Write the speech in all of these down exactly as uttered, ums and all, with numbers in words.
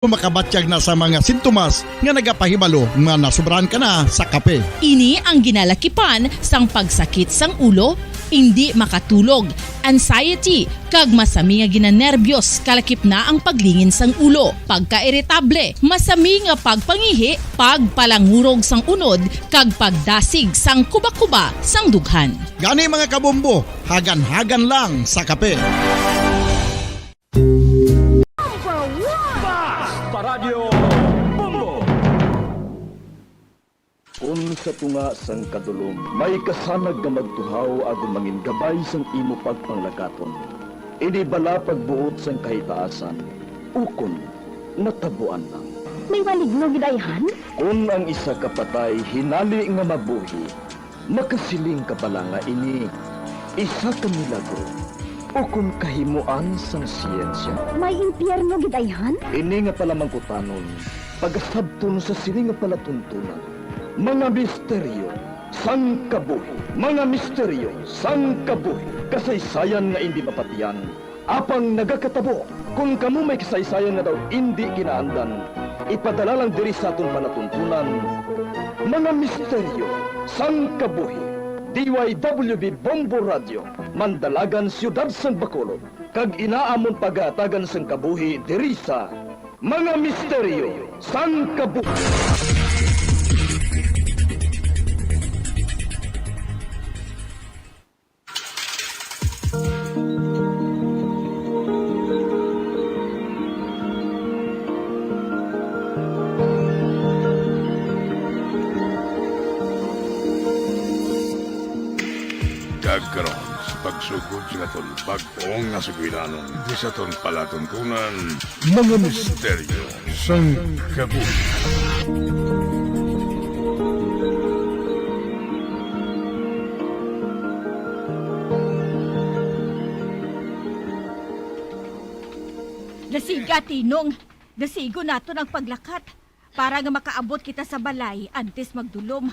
Kung makabatyag na sa mga sintomas nga nagapahibalo nga nasobrahan ka na sa kape. Ini ang ginalakipan sang pagsakit sang ulo, indi makatulog, anxiety, kag masami nga ginanerbyos, kalakip na ang paglingin sang ulo, pagkairitable, masami nga pagpangihi, pagpalangurog sang unod, kag pagdasig sang kubakuba sang dughan. Gani, mga kabombo, hagan-hagan lang sa kape. Number one. Basta Radyo Bombo. Kun sa tunga sang kadulom may kasanag nga magtuhaw agud mangin gabay sang imo pagpanglakaton, ini bala pagbuot sang kahitaasan, ukon natabuan lang. May maligno gid ayhan? Kun ang isa ka patay hinali nga mabuhi, makasiling ka bala nga ini isa ka milagro ukon kahimuan sang siyensya? May impyerno gid ayhan? Ini nga palamangkutanon pagasabton sa sini nga palatuntunan, mga misteryo sang kabuhi. Mga misteryo sang kabuhi. Kasaysayan nga indi mapatian, apang nagakatabo. Kon kamo may kasaysayan nga daw indi kinaandan, ipadala lang diri sa aton palatuntunan, mga misteryo sang kabuhi. D Y W B Bombo Radio, Mandalagan, Siyudad sang Bacolod, kag ina amon pagahatagan sang kabuhi diri sa Mga Misteryo sang Kabuhi. Kag karon, sa pagsugod sa aton bag-o nga sugilanon, di sa aton palatuntunan, mga misteryo sang kabuhi. Dasiga, Tinong. Dasigon naton ang paglakat para nga makaabot kita sa balay antes magdulom.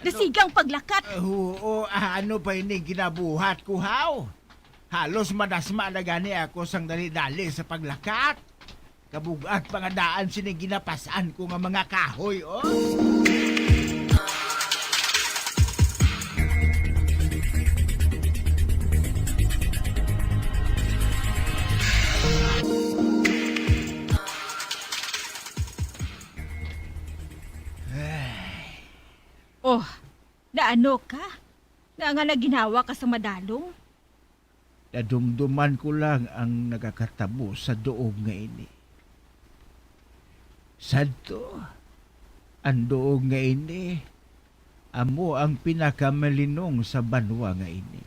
Dasiga ang paglakat. Ah, huo, ah, ano pa ini ginabuhat ko, haw? Halos madasma na gani ako sang dali-dali sa paglakat. Kabug-at pa nga daan sini ginapas-an ko nga mga kahoy, oh. Ay. Oh, naano ka? Nga, nga naginawa ka sa madalong? Nadumduman ko lang ang nagakatabo sa duog nga ini. Sadto, ang duog nga ini amo ang pinakamalinong sa banwa nga ini.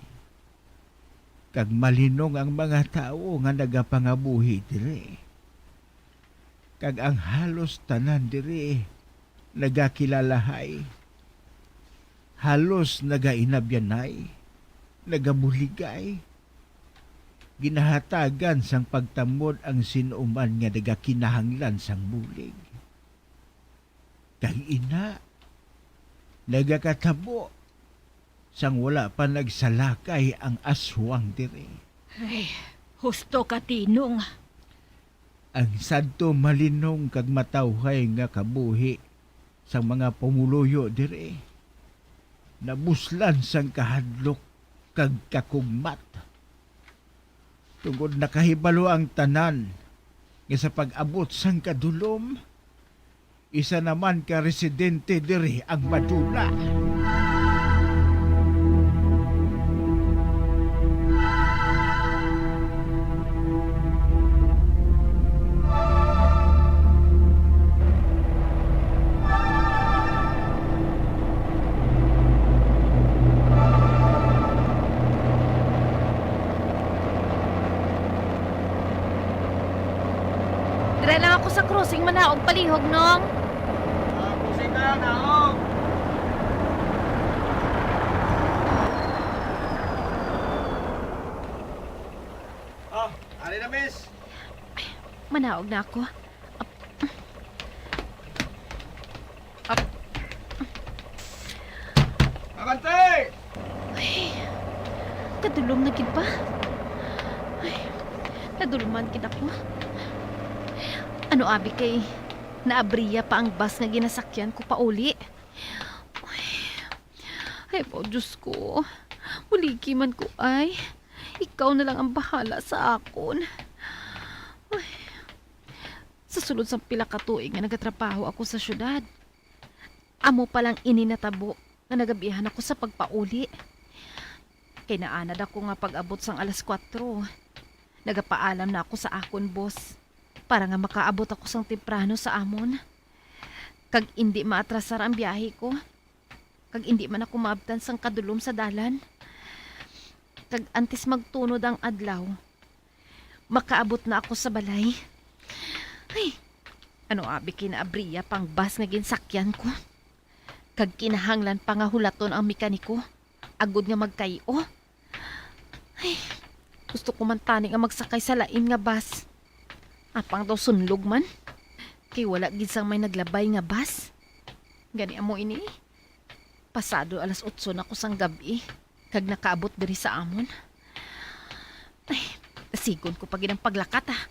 Kag malinong ang mga tawo nga nagapangabuhi diri. Kag ang halos tanan diri nagakilalahay. Halos nagainabyanay, nagabuligay. Ginahatagan sang pagtamod ang sin-o man nga nagakinahanglan sang bulig. Kag ina, nagakatabo sang wala pa nagsalakay ang aswang diri. Ay, husto ka, Tinong. Ang sadto malinong kag matawhay nga kabuhi sang mga pumuluyo diri nabuslan sang kahadlok kag kakugmat. Tungod nakahibalo ang tanan nga sa pag-abot sang kadulom, isa naman ka residente diri ang madula. Dira lang ako sa crossing, manaog palihog, Nong. Ah, crossing na, naog. Ah, ari na, miss. Ay, manaog na ako. Ap-, ap-, Abante! Ay, kadulom na gid ba? Ay, nadulman gid ako. Ano abi kay naabriya pa ang bus nga ginasakyan ko pauli? Ay, ay, po, Diyos ko. Uligi man ko, ay. Ikaw na lang ang bahala sa akon. Ay. Sa sulod sang pila ka tuig nga nagatrabaho ako sa syudad, amo pa lang ini natabo nga nagabihan ako sa pagpauli. Kay naanad ako nga pag-abot sang alas kuwatro, nagapaalam na ako sa akon boss para nga makaabot ako sang temprano sa amon, kag indi maatrasar ang biyahe ko, kag indi man ako maabtan sang kadulom sa dalan. Kag antes magtunod ang adlaw, makaabot na ako sa balay. Ay, ano abi kay naabriya pa ang bus nga ginsakyan ko? Kag kinahanglan pa nga hulaton ang mekaniko agod nga magkay-o. Ay, gusto ko man tani nga magsakay sa lain nga bus. Apang daw sunlog man. Kay wala gid sang may naglabay nga bus. Gani amo ini. Pasado alas otso na ko sang gab-i, kag nakaabot diri sa amon. Ay, dasigon ko pa gid ang paglakat, ah.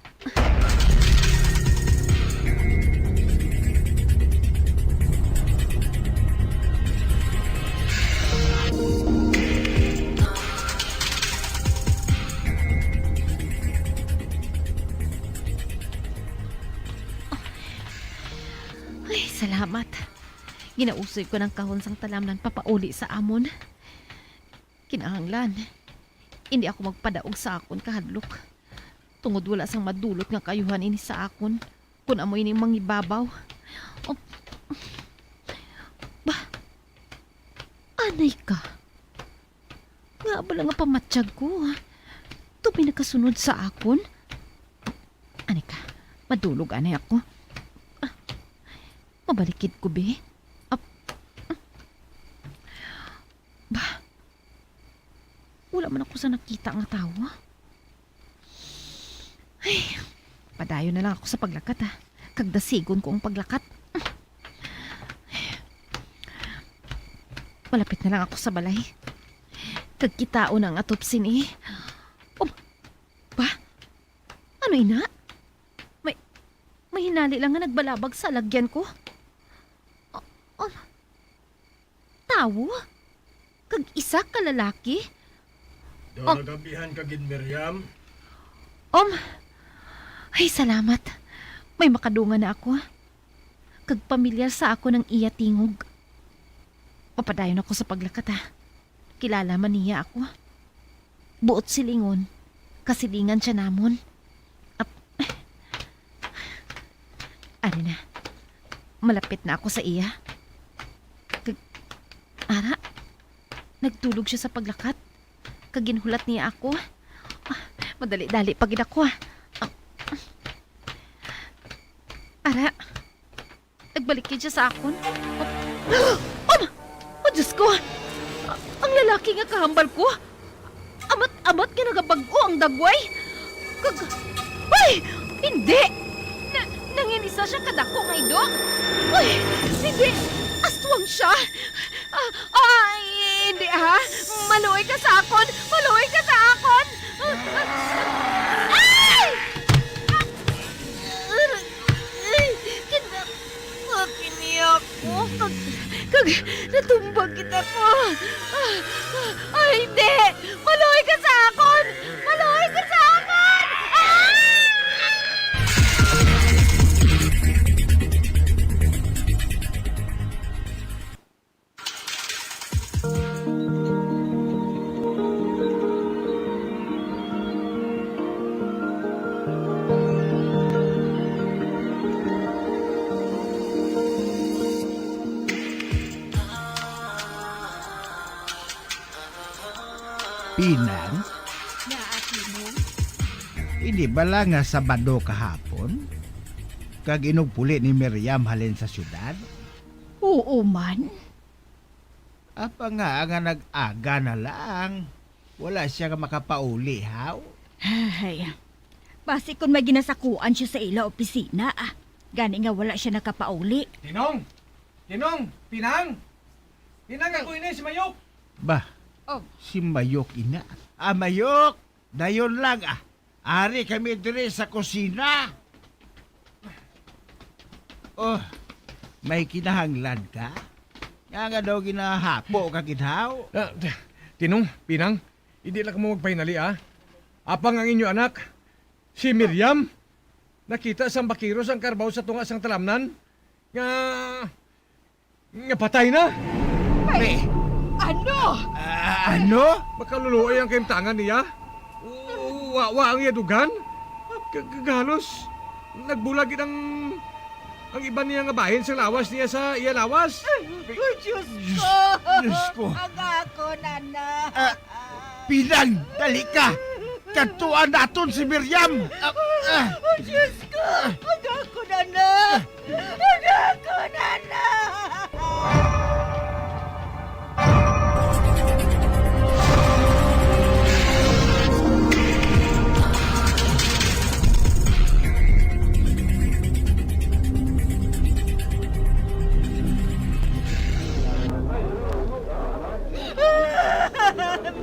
Ay, salamat. Ginausoy ko ng kahon sang talamnan papauli sa amon. Kinahanglan, hindi ako magpadaog sa akon kahadlok, tungod wala sang madulot nga kaayuhan ini sa akon, kun amo ini mangibabaw. Oh, bah, anay ka. Nga bala nga pamatyag ko, ah. Tumi nakasunod sa akon. Ani ka, madulog anay ako. Ah, mabalikid ko, be. Ap-, Bah, wala man ako sa nakita nga tawo. Ay, padayon na lang ako sa paglakat, ha. Kag dasigon ko ang paglakat. Malapit na lang ako sa balay. Kag kitaon ang atop sini. Oh, bah, ano ina? May, may hinali lang nga nagbalabag sa alagyan ko. Ah, ah, tawo? Kag isa ka lalaki? Daw Oh. nagabihan ka gid, Miriam? Um, ay, salamat. May makadungan na ako. Kag pamilyar sa ako ng iya tingog. Papadayon ako sa paglakat, ha. Kilala man niya ako. Buot silingon, kasilingan siya namon. Ap-, ari na. Malapit na ako sa iya. Kag-, ara, nagtulog siya sa paglakat. Kag ginhulat niya ako. Ah, madali-dali pa gid ako, ah. Ah. Ara, nagbalik gid siya sa akon. Um! Oh, Diyos ko! A-, ang lalaki nga kahambal ko, amat-amat nga nagabag-o ang dagway. Kag, ay! Hindi! Na, nanginisa siya kadako nga ido. Ay! Hindi! Aswang siya! Ah, ay, hindi, ha? Maluoy ka sa akon! Maluoy ka sa akon! Ah, ah, ay! Ay! Kinakuha kini ako. Kag, kag natumba kita ko. Ah, ah, ay, hindi! Maluoy ka sa akon! Maluoy ka sa akon! Ah! Pinang? Naa, Tinong. Hindi bala nga Sabado kahapon? Kag inugpuli ni Miriam halin sa syudad? Oo man. Apa nga nga nag-aga na lang? Wala siya nga makapauli, haw? Ay, basi kon may ginasakuan siya sa ila opisina, ah. Gani nga wala siya nakapauli. Tinong! Tinong! Pinang! Pinang, ako ini, si Mayok! Bah, Oh. Si Mayok ina. Ah, Mayok! Dayon lang, ah. Ari kami diri sa kusina. Oh, may kinahanglan ka? Nga nga daw ginahapo ka gid, haw? Ah, t-, Tinong, Pinang, hindi lang mo magpahinali, ah. Apang ang inyo anak, si Miriam, nakita sang bakero sang karbaw sa tunga sang talamnan, nga, nga patay na. Ay, May ano? Ah, ano? Makaluluoy ang kahimtangan niya. Wa, wa ang iya dughan. G-, g-, galos nagbulag gid ang, ang iban niya nga bahin sa lawas niya sa iya lawas. Oh, Diyos Diyos, ko! Diyos ko! Ang akon anak! Ah, Pinang, dali ka! Kadtuan naton si Miriam! Ah, ah. Oh, Diyos ko! Ang akon anak! Ang akon anak!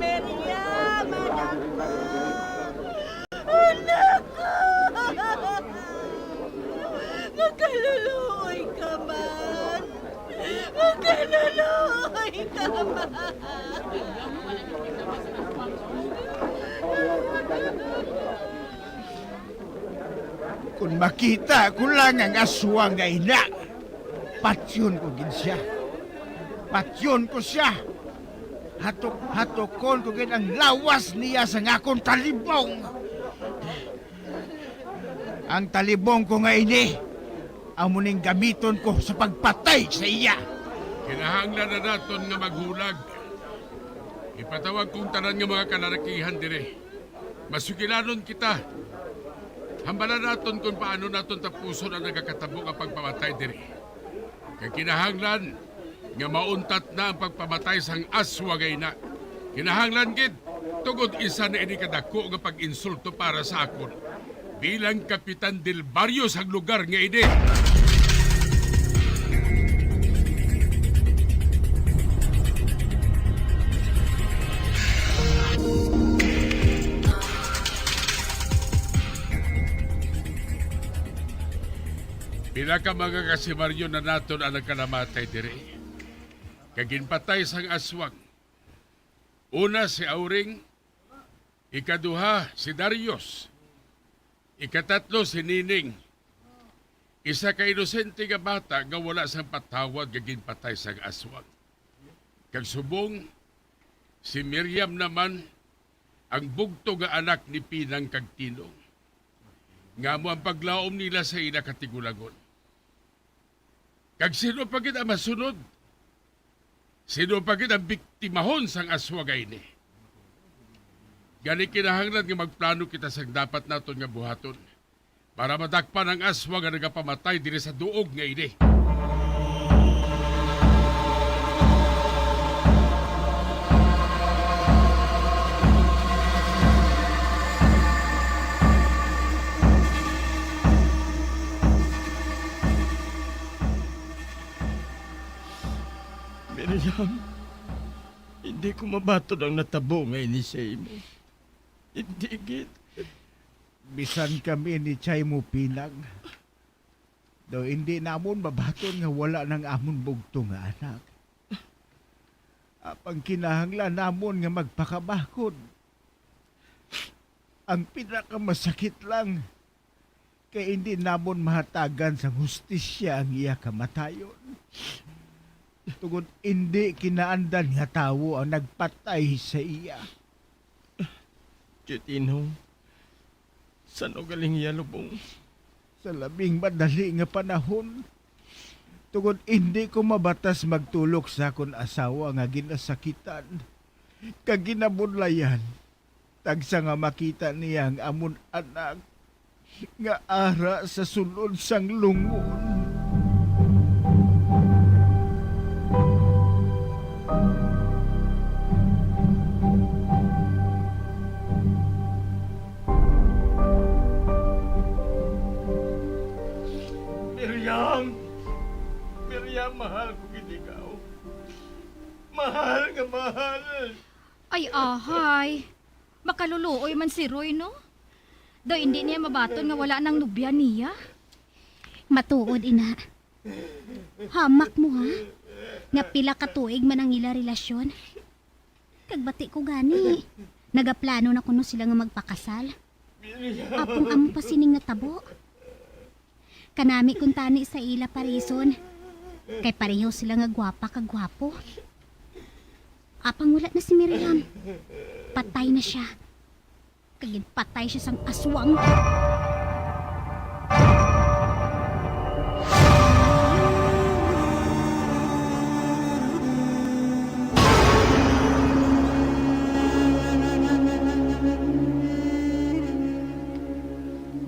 Miriam, anak ko! Anak ko! Makaluluoy ka man! Makaluluoy ka man! Kon makita ko lang ang aswang nga ina, patyon ko gid sia. Patyon ko sia. Hatok-hatokon ko gid ang lawas niya sa akon talibong. Ang talibong ko nga ini, amo ning gamiton ko sa pagpatay sa iya. Kinahanglan na naton nga maghulag. Ipatawag kong tanan nga mga kalalakihan diri. Masugilanon kita. Hambalan naton kon paano naton tapuson ang nagakatabo nga pagpamatay diri. Kay kinahanglan nga mauntat na ang pagpamatay sang aswang nga ina. Kinahanglan gid, tungod isa na ini ka dako nga pag-insulto para sa akon bilang kapitan del barrio sang lugar nga ini. Pila ka mga kasimaryo na naton ang nagkalamatay diri, kag ginpatay sang aswang. Una si Auring, ikaduha si Darius, ikatatlo si Nining, isa ka inosente nga bata nga wala sang patawad nga ginpatay sang aswang. Kag subong, si Miriam naman, ang bugto nga anak ni Pinang kag Tinong, nga amo ang paglaom nila sa ila ka tigulangon. Kag sino pa gid ang masunod? Sino pa gid ang biktimahon sang aswang nga ini? Gani, kinahanglan nga magplano kita sang dapat naton nga buhaton para madakpan ang aswang nga nagapamatay diri sa duog nga ini. Miriam, hindi ko mabaton ang natabo nga ini sa imo. Hindi gid. Bisan kami ni Chay mo, Pinang, daw hindi namon mabaton nga wala nang amon bugto nga anak. Apang kinahanglan namon nga magpakabakod. Ang pinakamasakit lang, kay hindi namon mahatagan sang hustisya ang iya kamatayon, tungod indi kinaandan nga tawo ang nagpatay sa iya. Tiyutinong, san-o galing iya lubong? Sa labing madali nga panahon, tungod indi ko mabatas magtulok sa akon asawa nga ginasakitan kag ginabudlayan, tagsa nga makita niya ang amon anak nga ara sa sulod sang lungon. Miriam! Miriam, mahal ko gid ikaw. Mahal nga mahal. Ay, ahay. Makaluluoy man si Roy, no? Daw indi niya mabaton nga wala nang nobya niya. Matuod, ina. Hamak mo, ha? Nga pila ka tuig man ang ila relasyon. Kag bati ko gani. Nagaplano na kuno sila nga magpakasal. Apong amo pa sining natabo. Kanami kuntani sa ila parison. Kay pareho sila nga gwapa kag gwapo. Apang wala na si Miriam. Patay na siya. Kag ginpatay siya sang aswang.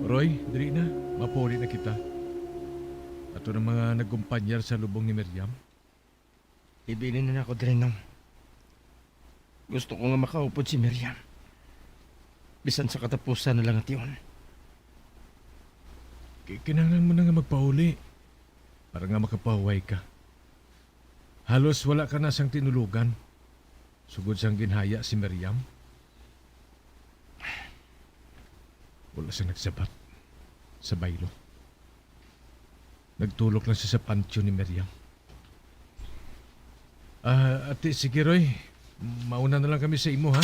Roy, diri na. Mapauli na kita. Ato na mga nagkumpanyar sa lubong ni Miriam. Ibilin na nako diri, Nong. Gusto ko nga makaupod si Miriam. Bisan sa katapusan na lang nga tion. Ki-, kinahanglan mo na nga magpauli para nga makapahuway ka. Halos wala ka na sang tinulogan sugod sang ginhaya si Miriam. Wala siya nagsabat sa baylo. Nagtulok lang siya sa pantyo ni Miriam. Ah, ati, sige, Roy. Mauna na lang kami sa imo, ha?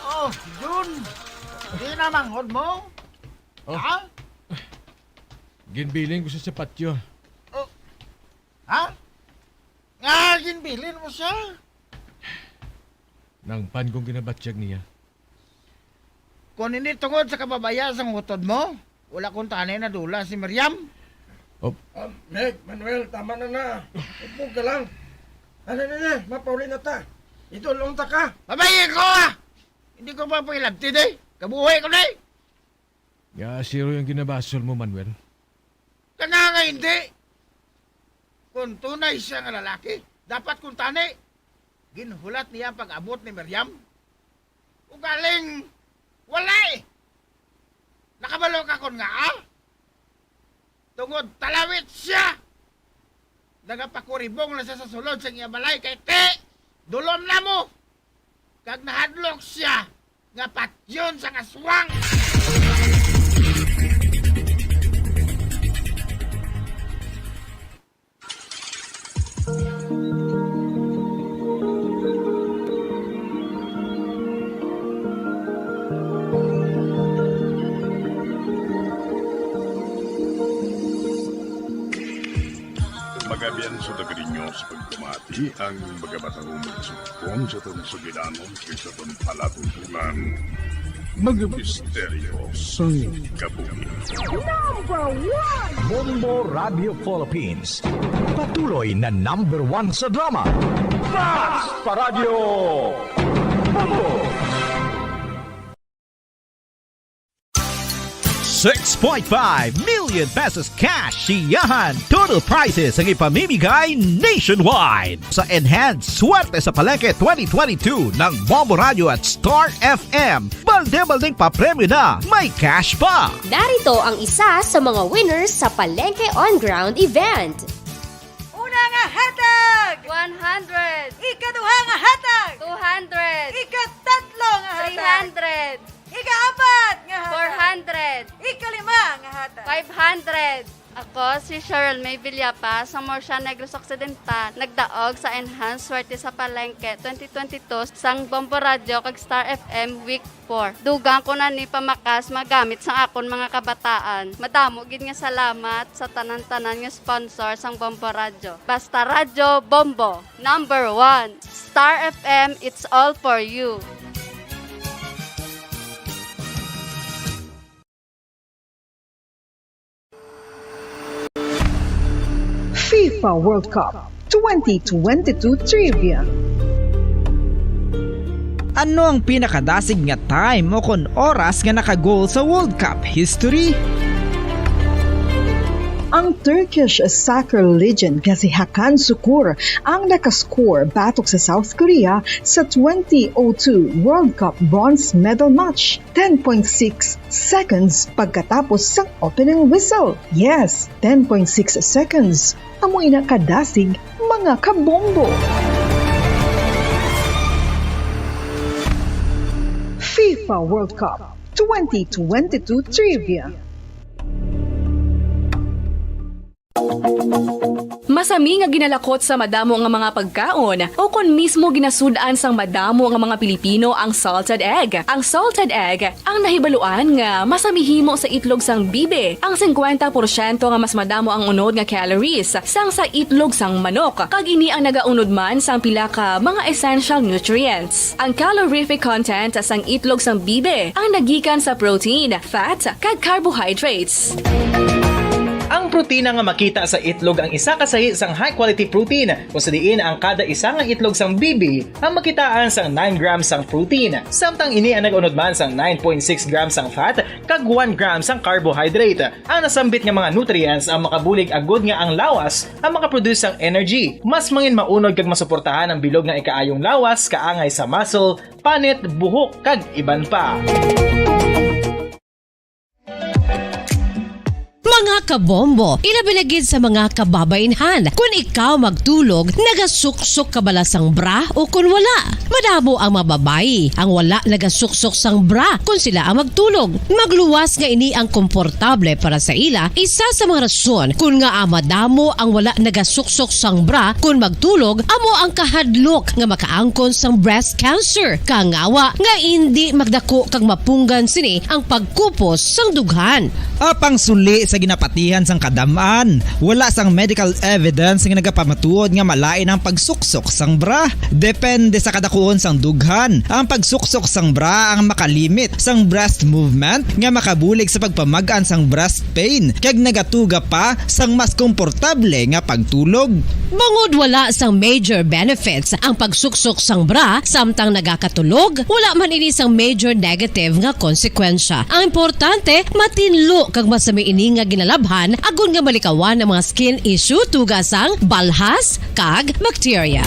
Oh, Jun! Di na manghod mo? Oh. Ha? Ginbilin ko siya sa patyo. Oh. Ha? Nga ginbilin mo siya? Nangpan kong ginabatyag niya. Kung hindi tungod sa kababaya sang utod mo, wala kuntani nadula si Miriam. Oh. Ah, Meg, Manuel, tama na na. Upog ka lang. Ano na na, mapauli na ta. Idulong ta ka. Babayi ko, ah! Hindi ko pa pahilabti, eh. Kabuhi ko na, eh. Nga si Roy ang ginabasol mo, Manuel? Kanga nga hindi. Kung tunay siya nga lalaki, dapat kuntani, ginhulat niya ang pag-abot ni Miriam. Ugaling, wala eh. Nakabalo ka kon ngaa? Tungod talawit siya, nagapakuribong na siya sa sulod sa iya balay kay ti, dulom na mo. Kag nahadlok siya nga patyon sang aswang. Magabian sa Dagrinyo sa pagpamati ang mga batang umang sugpon sa atong sugilanon kay sa atong palatuntunan. Mga misteryo sang kabuhi. Number one! Bombo Radio Philippines. Patuloy na number one sa drama. Mas pa Radyo Bombo! Six point five million pesos cash siyahan total prizes ang ipamimigay nationwide sa Enhanced Swerte sa Palengke twenty twenty-two ng Bombo Radio at Star F M. Balde-baldeng papremyo na, may cash pa! Narito ang isa sa mga winners sa Palengke On Ground event. Una nga hatag! One hundred. Ikaduha nga hatag! Two hundred. Ikatatlo nga hatag! Three hundred. Ikaapat nga hatag! Four hundred. Ikalima nga hatag! Five hundred. Ako si Cheryl May Villapa sa Murcia, Negros Occidental, nagdaog sa Enhanced Swerte sa Palengke twenty twenty-two sang Bombo Radyo kag Star F M Week four. Dugang ko na ni pamakas magamit sang akon mga kabataan. Madamo gid nga salamat sa tanan-tanan nga sponsor sang Bombo Radyo. Basta Radyo Bombo, number one. Star F M, it's all for you. FIFA World Cup twenty twenty-two Trivia. Ano ang pinakadasig nga time o kon oras nga naka-goal sa World Cup history? Ang Turkish soccer legend nga si Hakan Sukur ang nakascore batok sa South Korea sa twenty oh two World Cup bronze medal match, ten point six seconds pagkatapos sang opening whistle. Yes, ten point six seconds. Amo ina kadasig, mga kabombo. FIFA World Cup twenty twenty-two Trivia. Masami nga ginalakot sa madamo nga mga pagkaon, o kon mismo ginasud-an sang madamo nga mga Pilipino ang salted egg. Ang salted egg ang nahibaluan nga masami himo sa itlog sang bibi, ang singkwenta porsyento nga mas madamo ang unod nga calories sang sa itlog sang manok, kag ini ang nagaunod man sang pila ka mga essential nutrients. Ang calorific content sang itlog sang bibi ang nagikan sa protein, fat, kag carbohydrates. Ang protina nga makita sa itlog ang isa ka sahi sang high-quality protein, kung sa diin ang kada isa nga itlog sang bibi ang makitaan sang nine grams sang protein, samtang ini ang nag-unod man sang nine point six grams sang fat kag one gram sang carbohydrate. Ang nasambit nga mga nutrients ang makabulig agud nga ang lawas ang makaproduce sang energy. Mas mangin maunod kag masuportahan ang bilog nga ikaayong lawas kaangay sa muscle, panit, buhok, kag iban pa. Mga kabombo, ilabi na gid sa mga kababainhan, kun ikaw magtulog, nagasuksok ka bala sang bra o kun wala? Madamo ang mga babayi ang wala nagasuksok sang bra kun sila ang magtulog. Magluwas nga ini ang komportable para sa ila, isa sa mga rason kun ngaa madamo ang wala nagasuksok sang bra kun magtulog amo ang kahadlok nga makaangkon sang breast cancer, kangawa nga indi magdako kag mapunggan sini ang pagkupos sang dughan. Apang suli sa ginapatihan sang kadam-an, wala sang medical evidence nga nagapamatuod nga malain ang pagsuksok sang bra. Depende sa kadakuon sang dughan, ang pagsuksok sang bra ang makalimit sang breast movement nga makabulig sa pagpamag-an sang breast pain kag nagatuga pa sang mas komportable nga pagtulog. Bangod wala sang major benefits ang pagsuksok sang bra samtang nagakatulog, wala man ini sang major negative nga konsekwensya. Ang importante, matinlo kag masami ini nga ginalabhan agod nga malikawan ang mga skin issue tuga sang balhas kag bacteria.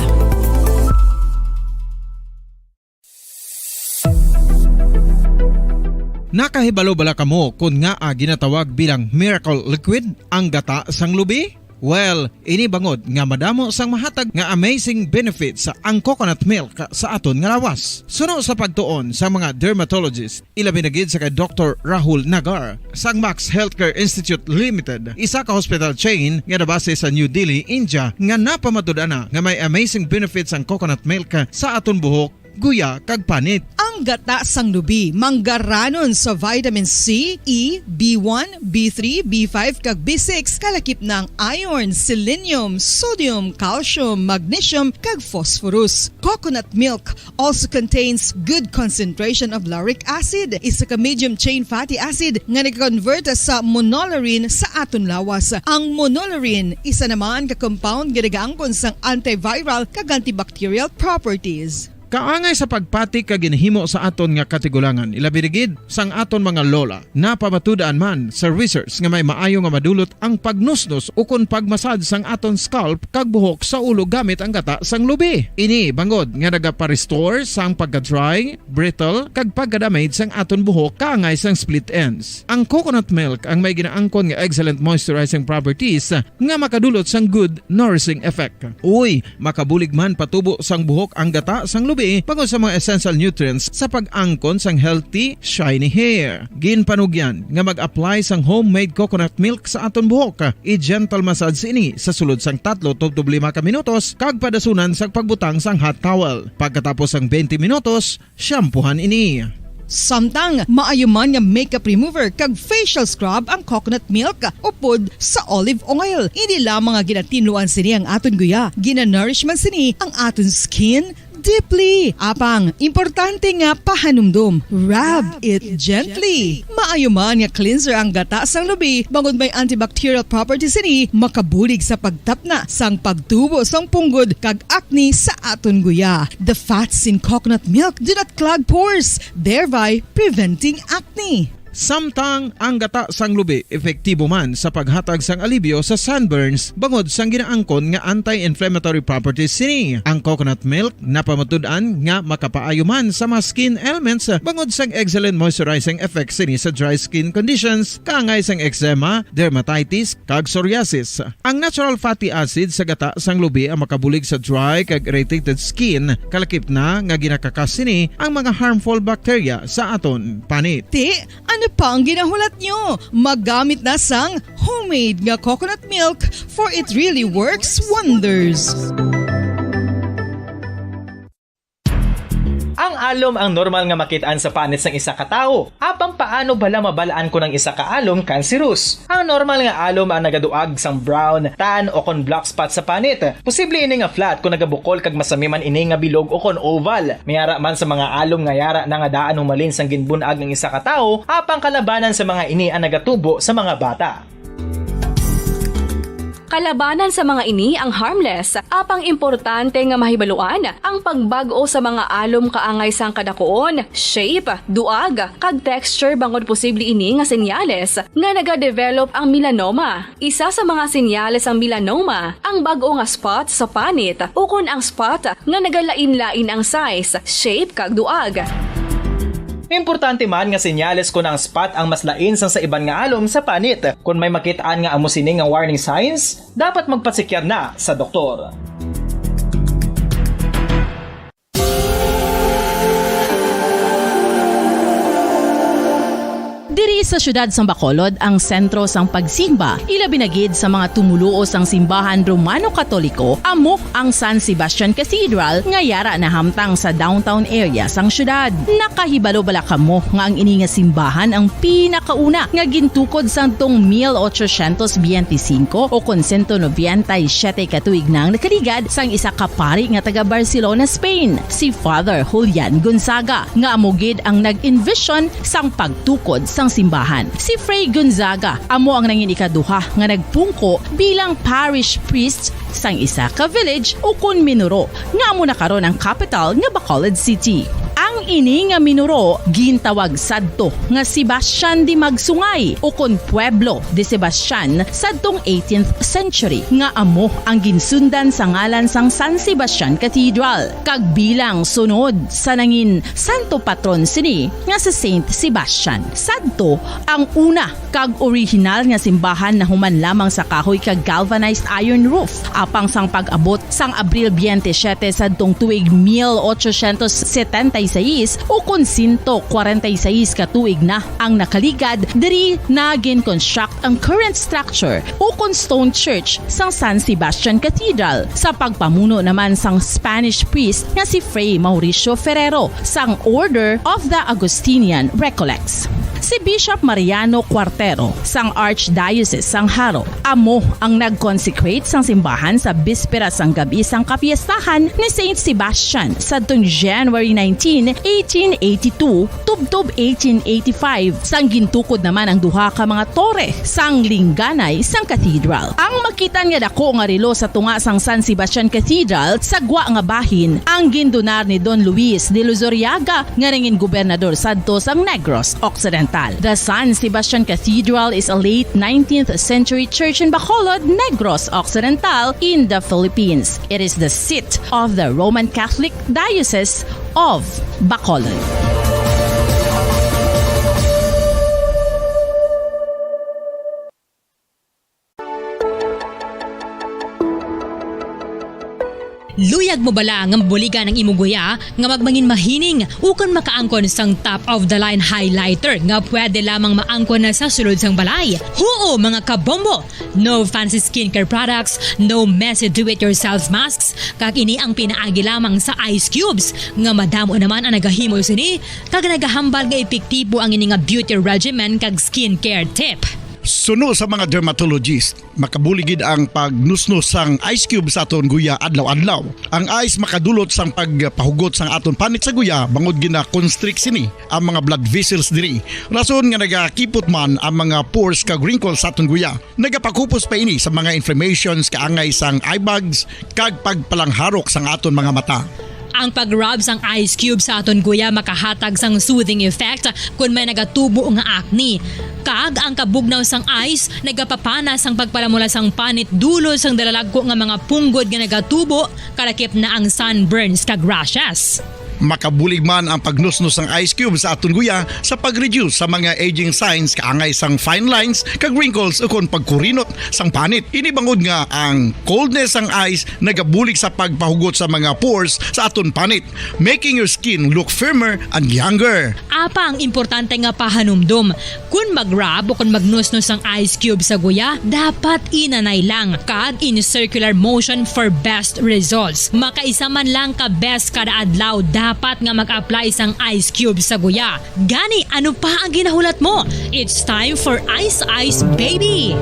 Nakahibalo bala kamo kon ngaa ginatawag bilang miracle liquid ang gata sang lubi? Well, ini bangod nga madamo sang mahatag nga amazing benefits ang coconut milk sa aton nga lawas. Suno sa pagtuon sa mga dermatologist, ilabi na gid sa kay Doktor Rahul Nagar sang Max Healthcare Institute Limited, isa ka hospital chain nga nabase sa New Delhi, India, nga napamatud-an na nga may amazing benefits ang coconut milk sa aton buhok, guya, kag panit. Ang gata sang lubi manggaranon sa vitamin C, E, B one, B three, B five, kag B six, kalakip na ang iron, selenium, sodium, calcium, magnesium, kag phosphorus. Coconut milk also contains good concentration of lauric acid, isa ka medium chain fatty acid nga nag-convert sa monolaurin sa aton lawas. Ang monolaurin, isa naman ka compound nga nagaangkon sang antiviral kag antibacterial properties. Kaangay sa pagpati kag ginhimo sa aton nga katigulangan, ilabi na gid sang aton mga lola, napamatud-an man sa research nga may maayo nga madulot ang pagnusnos ukon pagmasad sang aton scalp kag buhok sa ulo gamit ang gata sang lubi. Ini bangod nga nagapa-restore sang pagka-dry, brittle, kag pagka-damage sang aton buhok kaangay sang split ends. Ang coconut milk ang may ginaangkon nga excellent moisturizing properties nga makadulot sang good nourishing effect. Uy, makabulig man patubo sang buhok ang gata sang lubi bangod sa mga essential nutrients sa pag-angkon sang healthy, shiny hair. Ginpanugyan nga mag-apply sang homemade coconut milk sa aton buhok. I-gentle massage ini sa sulod sang tatlo tubtob lima ka minutos kag padasunan sang pagbutang sang hot towel. Pagkatapos sang twenty minutos, shampoohan ini. Samtang maayo man nga makeup remover kag facial scrub ang coconut milk upod sa olive oil. Hindi lamang nga ginatinluan sini ang aton guya, ginanourish man sini ang aton skin deeply. Apang, importante nga pahanumdom, rub it gently. Maayo man nga cleanser ang gata sang lubi, bangod may antibacterial properties sini, makabulig sa pagtapna sang pagtubo sang punggod kag acne sa aton guya. The fats in coconut milk do not clog pores, thereby preventing acne. Samtang ang gata sang lubi epektibo man sa paghatag sang alibyo sa sunburns bangod sang ginaangkon nga anti-inflammatory properties sini. Ang coconut milk napamatud-an nga makapaayo man sa mga skin ailments bangod sang excellent moisturizing effect sini sa dry skin conditions kaangay sang eczema, dermatitis, kag psoriasis. Ang natural fatty acid sa gata sang lubi ang makabulig sa dry kag irritated skin, kalakip na nga ginakakas sini ang mga harmful bacteria sa aton panit. Ti, ano pa ang ginahulat nyo? Maggamit na sang homemade nga coconut milk, for it really works wonders. Ang alom ang normal nga makit-an sa panit sang isa ka tawo. Apang paano bala mabal-an kon ang isa ka alom cancerous? Ang normal nga alom ang nagaduag sang brown, tan, o kon black spot sa panit. Posible ini nga flat kon nagabukol kag masami man ini nga bilog o kon oval. May ara man sa mga alom nga yara na nga daan humalin sang ginbun-ag ang isa ka tawo, apang kalabanan sa mga ini ang nagatubo sa mga bata. Kalabanan sa mga ini ang harmless, apang importante nga mahibaluan ang pagbag-o sa mga alom kaangay sang kadakuon, shape, duag, kag texture bangod posible ini nga senyales nga nagadevelop ang melanoma. Isa sa mga senyales sang melanoma ang bag-o nga spot sa panit ukon ang spot nga nagalain-lain ang size, shape, kag duag. Importante man nga senyales kon ang spot ang mas lain sang sa iban nga alom sa panit. Kon may makit-an nga amo sini nga warning signs, dapat magpatsikyar na sa doktor. Diri sa siyudad sang Bacolod ang sentro sang pagsimba, ilabi na gid sa mga tumoluo sang simbahan Romano-Katoliko, amo ang San Sebastian Cathedral nga yara nahamtang sa downtown area sang siyudad. Nakahibalo bala kamo nga ang ini nga simbahan ang pinakauna nga gintukod sadtong mil ochocientos biyente singko o kon sento nobenta y siyete ka tuig na ang nakaligad sang isa ka pari nga taga Barcelona, Spain, si Father Julian Gonzaga, nga amo gid ang nag-envision sang pagtukod sang simbahan. Si Fray Gonzaga amo ang nangin ikaduha nga nagpungko bilang parish priest sang isa ka village ukon minuro nga amo na karon ang kapital nga Bacolod City. Ang ini nga minuro gintawag sadto nga Sebastian de Magsungay ukon Pueblo de Sebastian sadtong eighteenth century, nga amo ang ginsundan sa ngalan sang San Sebastian Cathedral, kag bilang sunod sa nangin santo patron sini nga si Saint Sebastian. Sadto ang una kag orihinal nga simbahan nahuman lamang sa kahoy kag galvanized iron roof. Apang sang pag-abot sang Abril biyente siyete sadtong tuig mil ochocientos setenta y seis, ukon sento kwarenta y seis ka tuig na ang nakaligad, diri na gin-construct ang current structure ukon stone church sang San Sebastian Cathedral sa pagpamuno naman sang Spanish priest nga si Fray Mauricio Ferrero sang Order of the Augustinian Recollects. Si Bishop Mariano Cuartero sang Archdiocese sang Jaro amo ang nag-consecrate sang simbahan sa bispera sang gab-i sang kapiestahan ni Saint Sebastian sadtong January nineteen, eighteen eighty-two, tubtob eighteen eighty-five, sang gintukod naman ang duha ka mga tore sang lingganay sang cathedral. Ang makit-an nga dako nga relo sa tunga sang San Sebastian Cathedral sa gwa nga bahin ang gindonar ni Don Luis de Luzuriaga nga nangin gobernador sadto sang Negros Occidental. The San Sebastian Cathedral is a late nineteenth century church in Bacolod, Negros Occidental, in the Philippines. It is the seat of the Roman Catholic Diocese of Bacolod. Luyag mo bala nga mabuligan ang imong guya nga magmangin mahining ukon makaangkon sang top of the line highlighter nga pwede lamang maangkon na sa sulod sang balay? Huo, mga kabombo! No fancy skincare products, no messy do-it-yourself masks, kag ini ang pinaagi lamang sa ice cubes nga madamo naman ang nagahimo sini kag nagahambal nga epektibo ang ini nga beauty regimen kag skincare tip. Suno sa mga dermatologist, makabulig gid ang pagnusnos sang ice cube sa aton guya adlaw-adlaw. Ang ice makadulot sang pagpahugot sang aton panit sa guya bangod gina-constrict sini ang mga blood vessels diri. Rason nga nagakipot man ang mga pores kag wrinkles sa aton guya. Nagapakupos pa ini sa mga inflammations kaangay sang eye bags kag pagpalangharok sang aton mga mata. Ang pag-rub sang ice cube sa aton guya makahatag sang soothing effect kon may nagatubo nga acne. Kag ang kabugnaw sang ice nagapapana sang pagpalamula sang panit dulot sang dalalagko nga mga punggod nga nagatubo, kalakip na ang sunburns kag rashes. Makabulig man ang pagnusnos sang ice cube sa aton guya sa pag-reduce sa mga aging signs kaangay sang fine lines kag wrinkles ukon pagkurinot sang panit. Ini bangod nga ang coldness sang ice nagabulig sa pagpahugot sa mga pores sa aton panit, making your skin look firmer and younger. Apang importante nga pahanumdom, kon mag-rub o kon magnusnos ang ice cube sa guya, dapat inanay lang kag in circular motion for best results. Makaisa man lang ka beses kada adlaw dapat nga mag-apply sang ice cube sa guya. Gani, ano pa ang ginahulat mo? It's time for Ice Ice Baby!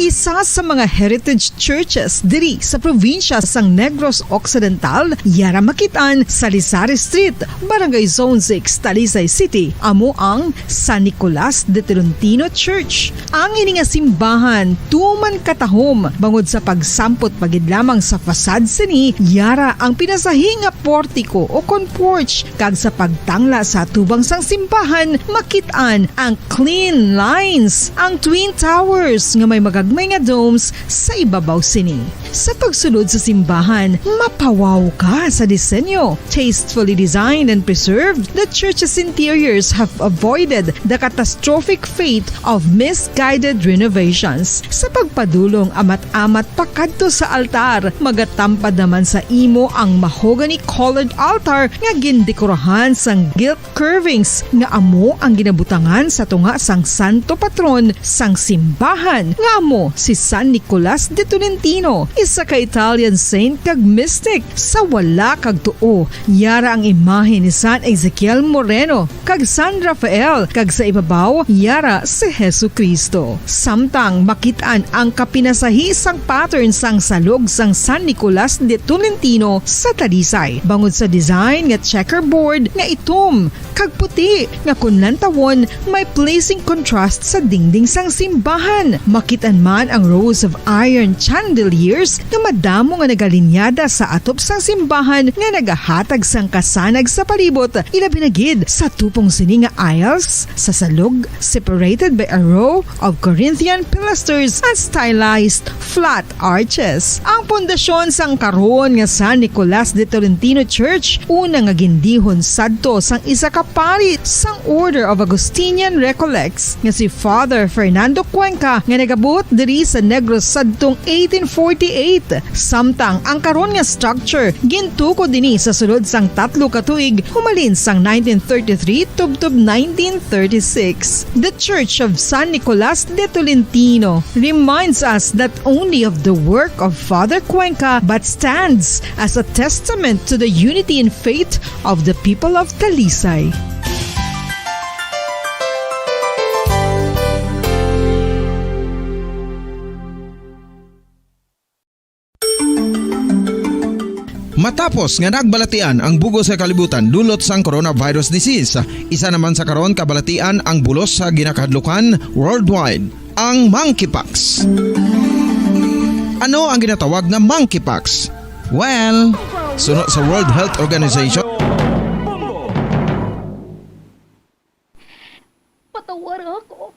Isa sa mga heritage churches diri sa probinsya sang Negros Occidental, yara makit-an sa Lisari Street, Barangay Zone six, Talisay City, amo ang San Nicolas de Tolentino Church. Ang ini nga simbahan tuman katahom bangod sa pagsampot pa gid lamang sa facade sini, yara ang pinasahi nga portiko o kon porch, kag sa pagtangla sa atubang sang simbahan makit-an ang clean lines, ang twin towers nga may magagmay nga domes sa ibabaw sini. Sa pagsulod sa simbahan, mapawaw ka sa disenyo. Tastefully designed and preserved, the church's interiors have avoided the catastrophic fate of misguided renovations. Sa pagpadulong amat-amat pakadto sa altar, magatampad naman sa imo ang mahogany-colored altar nga gindekorahan sang gilt curvings nga amo ang ginabutangan sa tunga sang santo patron sang simbahan, nga amo si San Nicolas de Tolentino, isa ka Italian saint kag mystic. Sa wala kag tuo, yara ang imahe ni San Ezekiel Moreno kag San Rafael, kag sa ibabaw, yara si Jesu-Cristo. Samtang makit-an ang kapinasahi sang pattern sang salog sang San Nicolas de Tolentino sa Talisay, bangod sa design nga checkerboard nga itom kag puti nga kon lantawon may pleasing contrast sa dingding sang simbahan. Makit-an man ang rows of iron chandeliers nga madamo nga nagalinyada sa atop sang simbahan nga nagahatag sang kasanag sa palibot, ilabi na gid sa tupong sini nga aisles sa salog, separated by a row of Corinthian pilasters and stylized flat arches. Ang pundasyon sang karon nga San Nicolas de Tolentino Church, una nga gindihon sadto sang isa ka pari sang Order of Augustinian Recollects nga si Father Fernando Cuenca, nga nagabuot diri sa Negros sadtong eighteen forty-eight. Samtang ang karon nga structure gintukod ini sa sulod sang tatlo ka tuig, humalin sang nineteen thirty-three tubtob nineteen thirty-six. The Church of San Nicolas de Tolentino reminds us not only of the work of Father Cuenca but stands as a testament to the unity in faith of the people of Talisay. Matapos nga nagbalatian ang bug-os nga kalibutan dulot sang coronavirus disease, isa naman sa karon kabalatian ang bulos sa ginakahadlukan worldwide, ang monkeypox. Ano ang ginatawag nga monkeypox? Well, suno sa World Health Organization, Patawara ako.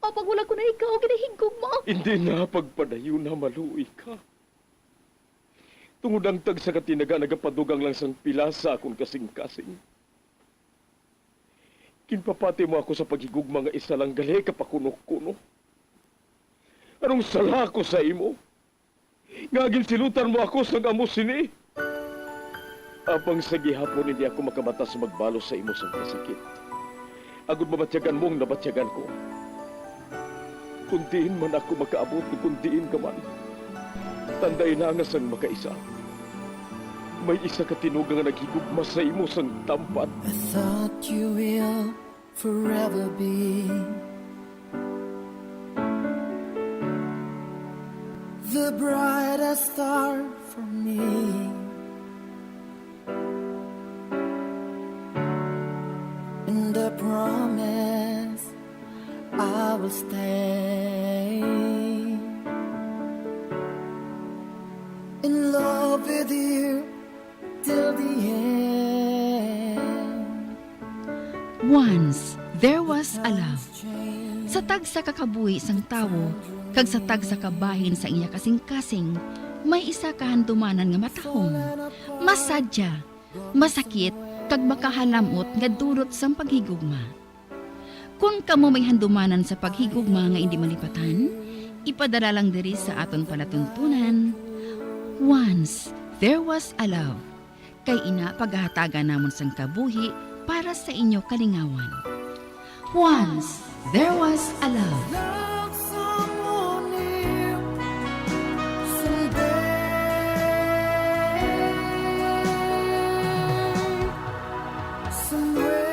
Apang wala ko na ikaw ginahigugma. Hindi na pagpadayon na maluoy ka. Tungod ang tagsa ka tinaga nagapadugang lang sang pila sa akon kasing-kasing. Ginpapati mo ako sa paghigugma nga isa lang gali ka pakuno-kuno. Anong sala ko sa imo? Nga ginsilutan mo ako sang amo sini? Apang sa gihapon hindi ako makabata sa magbalos sa imo sang kasakit, agod mabatyagan mo ang nabatyagan ko. Kung diin man ako makaabot, kung diin ka man, tanday na nga sang makaisa, may isa ka tinuga nga naghigugma sa imo sang tampad. I thought you will forever be the brightest star for me and the promise I will stay. There was a love. Sa tagsa ka kabuhi sang tawo kag sa tagsa ka bahin sang iya kasingkasing, may isa ka handumanan nga matahom, masadya, masakit, kag makahalam-ot nga dulot sang paghigugma. Kon kamo may handumanan sa paghigugma nga indi malipatan, ipadala lang diri sa aton palatuntunan, Once There Was a Love. Kay ina, pagahatagan namon sang kabuhi para sa inyo kalingawan. Once There Was a Love. Love someone new someday. Somewhere.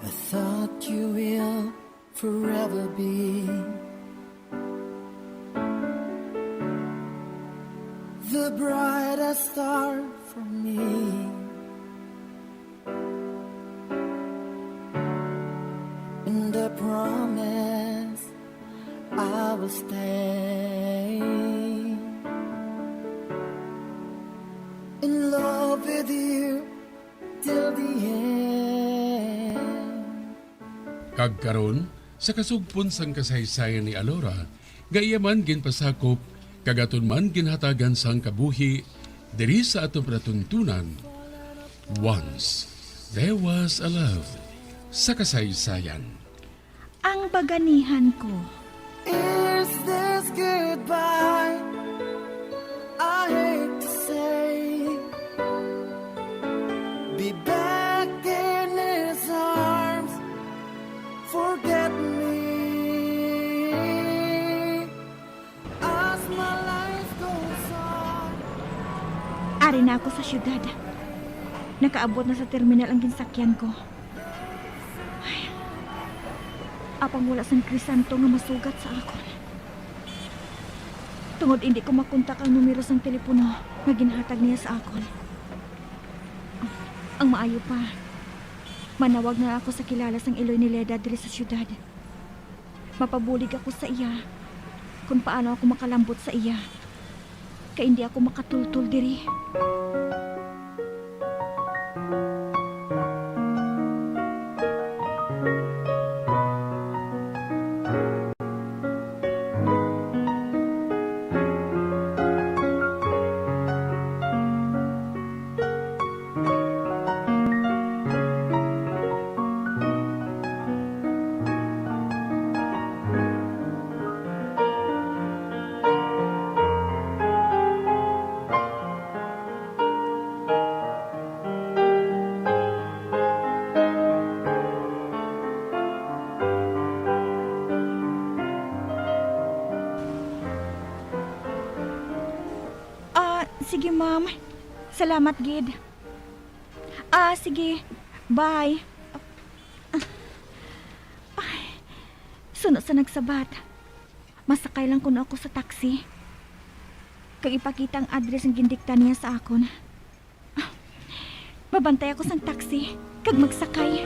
I thought you will forever be the brightest star for me. And I promise I will stay in love with you till the end. Kag karon, sa kasugpon sang kasaysayan ni Alora, nga iya man ginpasakop, kag aton man ginhatagan sang kabuhi, diri sa aton palatuntunan, Once There Was a Love, sa kasaysayan. Ang baganihan ko. Is this goodbye? I hate to say. Be back in his arms. Forget me as my life goes on. Ari na ako sa siyudad. Nakaabot na sa terminal ang ginsakyan ko. Ay. Apang wala sang krisanto nga masugat sa akon. Tungod indi ko makontak ang numero sang telepono nga ginhatag niya sa akon. Ang maayo pa, manawag na ako sa kilala sang iloy ni Leda diri sa siyudad. Mapabulig ako sa iya kon paano ako makalambot sa iya, kay indi ako makatultol diri. Ah, sige, ma'am. Salamat gid. Ah, sige. Bye. Ay, suno sa nagsabat. Masakay lang kuno ako sa taxi. Kag ipakita ang address nga gindikta niya sa akon. Mabantay ako sang taxi, kag magsakay.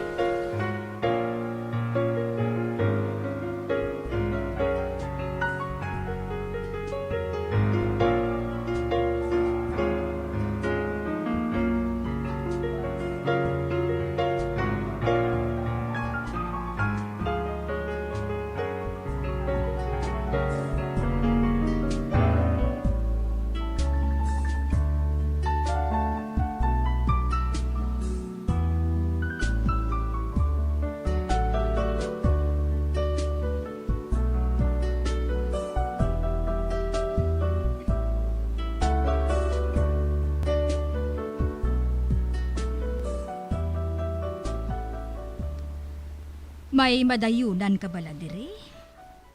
May madayunan ka bala diri?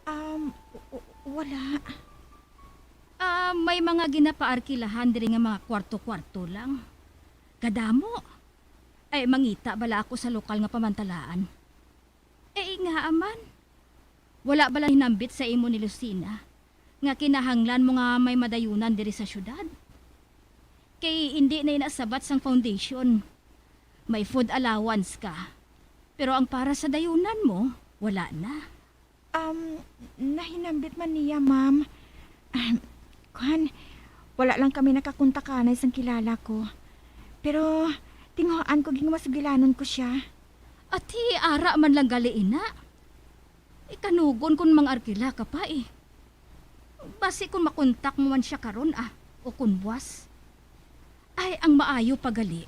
Um, w-, w-, wala. Ah, may mga ginapaarkilahan diri nga mga kwarto-kwarto lang. Kadamo. Ay, mangita bala ako sa lokal nga pamantalaan. Eh, ingaa man. Wala bala hinambit sa imo ni Lucina nga kinahanglan mo nga may madayunan diri sa syudad? Kay indi na ina sabat sang foundation. May food allowance ka. Pero ang para sa dayunan mo, wala na. Um, nahinambit man niya, ma'am. Ahem, kuwan, wala lang kami nakakontakanay sang kilala ko. Pero tinguhaan ko ging masugilanon ko siya. Ati, ara man lang gali ina. Ikanugon kon mang-arkila ka pa, eh. Basi kon makontak mo man sia karon, ah, o kon buwas. Ay, ang maayo pa gali,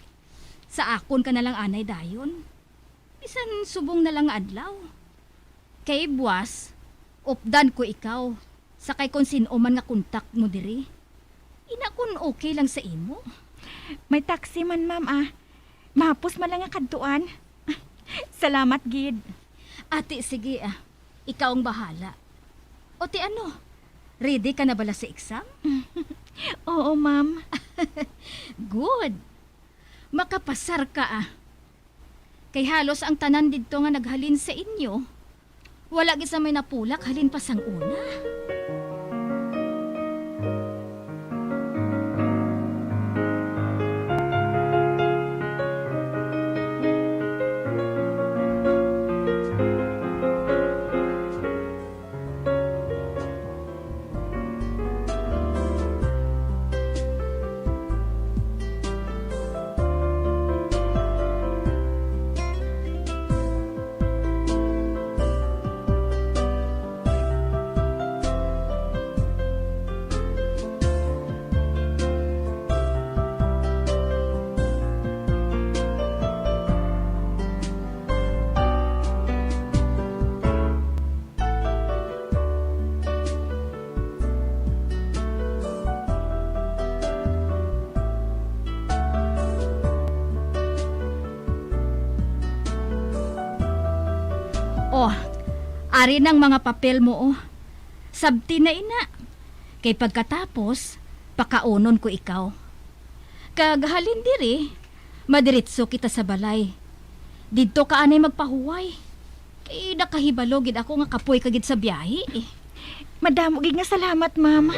sa akon ka na lang anay dayon. Bisan subong na lang nga adlaw. Kay buwas, updan ko ikaw, sa kay kon sin-o man nga kontak mo diri. Ina kon okay lang sa imo. May taxi man, ma'am, ah. Mahapos man lang nga kadtuan. Salamat gid. Ati, sige, ah. Ikaw ang bahala. O ti ano, ready ka na bala sa exam? Oo, ma'am. Good. Makapasar ka, ah. Kay halos ang tanan didto nga naghalin sa inyo, wala gid sa may napulak halin pa sang una. Oh, ari nang mga papel mo, oh. Sabti na ina. Kay pagkatapos, pakaunon ko ikaw. Kag halin diri, madiretso kita sa balay. Didto ka anay magpahuway. Kay nakahibalo gid ako nga kapoy ka gid sa biyahe, eh. Madamo gid nga salamat, ma'am.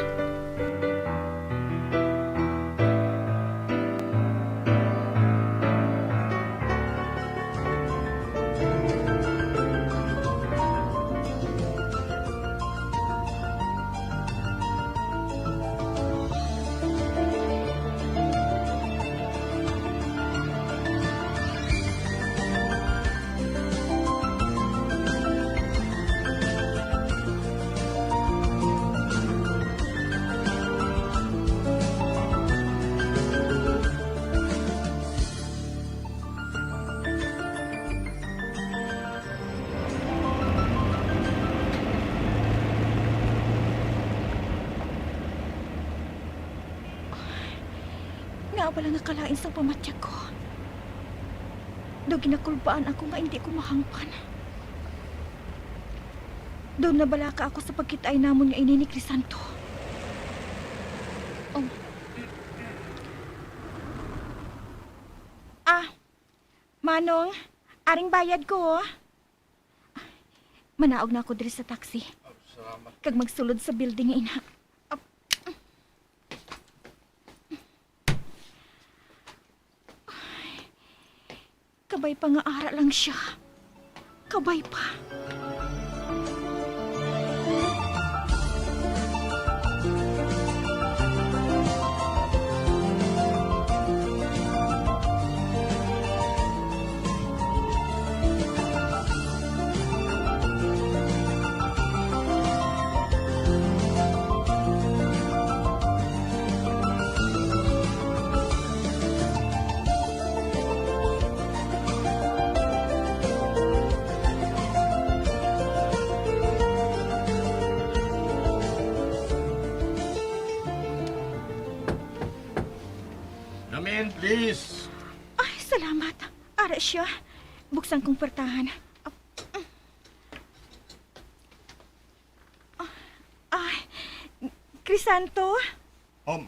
Ngaa bala nga kalain sang pamatyag ko? Daw ginakulbaan ako nga indi ko mahangpan. Daw nabalaka ako sa pagkit-ay namon nga ini ni Crisanto. Oh. Ah, Manong, aring bayad ko, oh. Manaog na ako diri sa taxi. Oh, salamat. Kag magsulod sa building nga ina. Ap-, Kabay pa nga ara lang siya. Kabay pa. Come in, please. Ay, salamat. Ara siya. Buksan kong puwertahan. Ay, Crisanto? Um,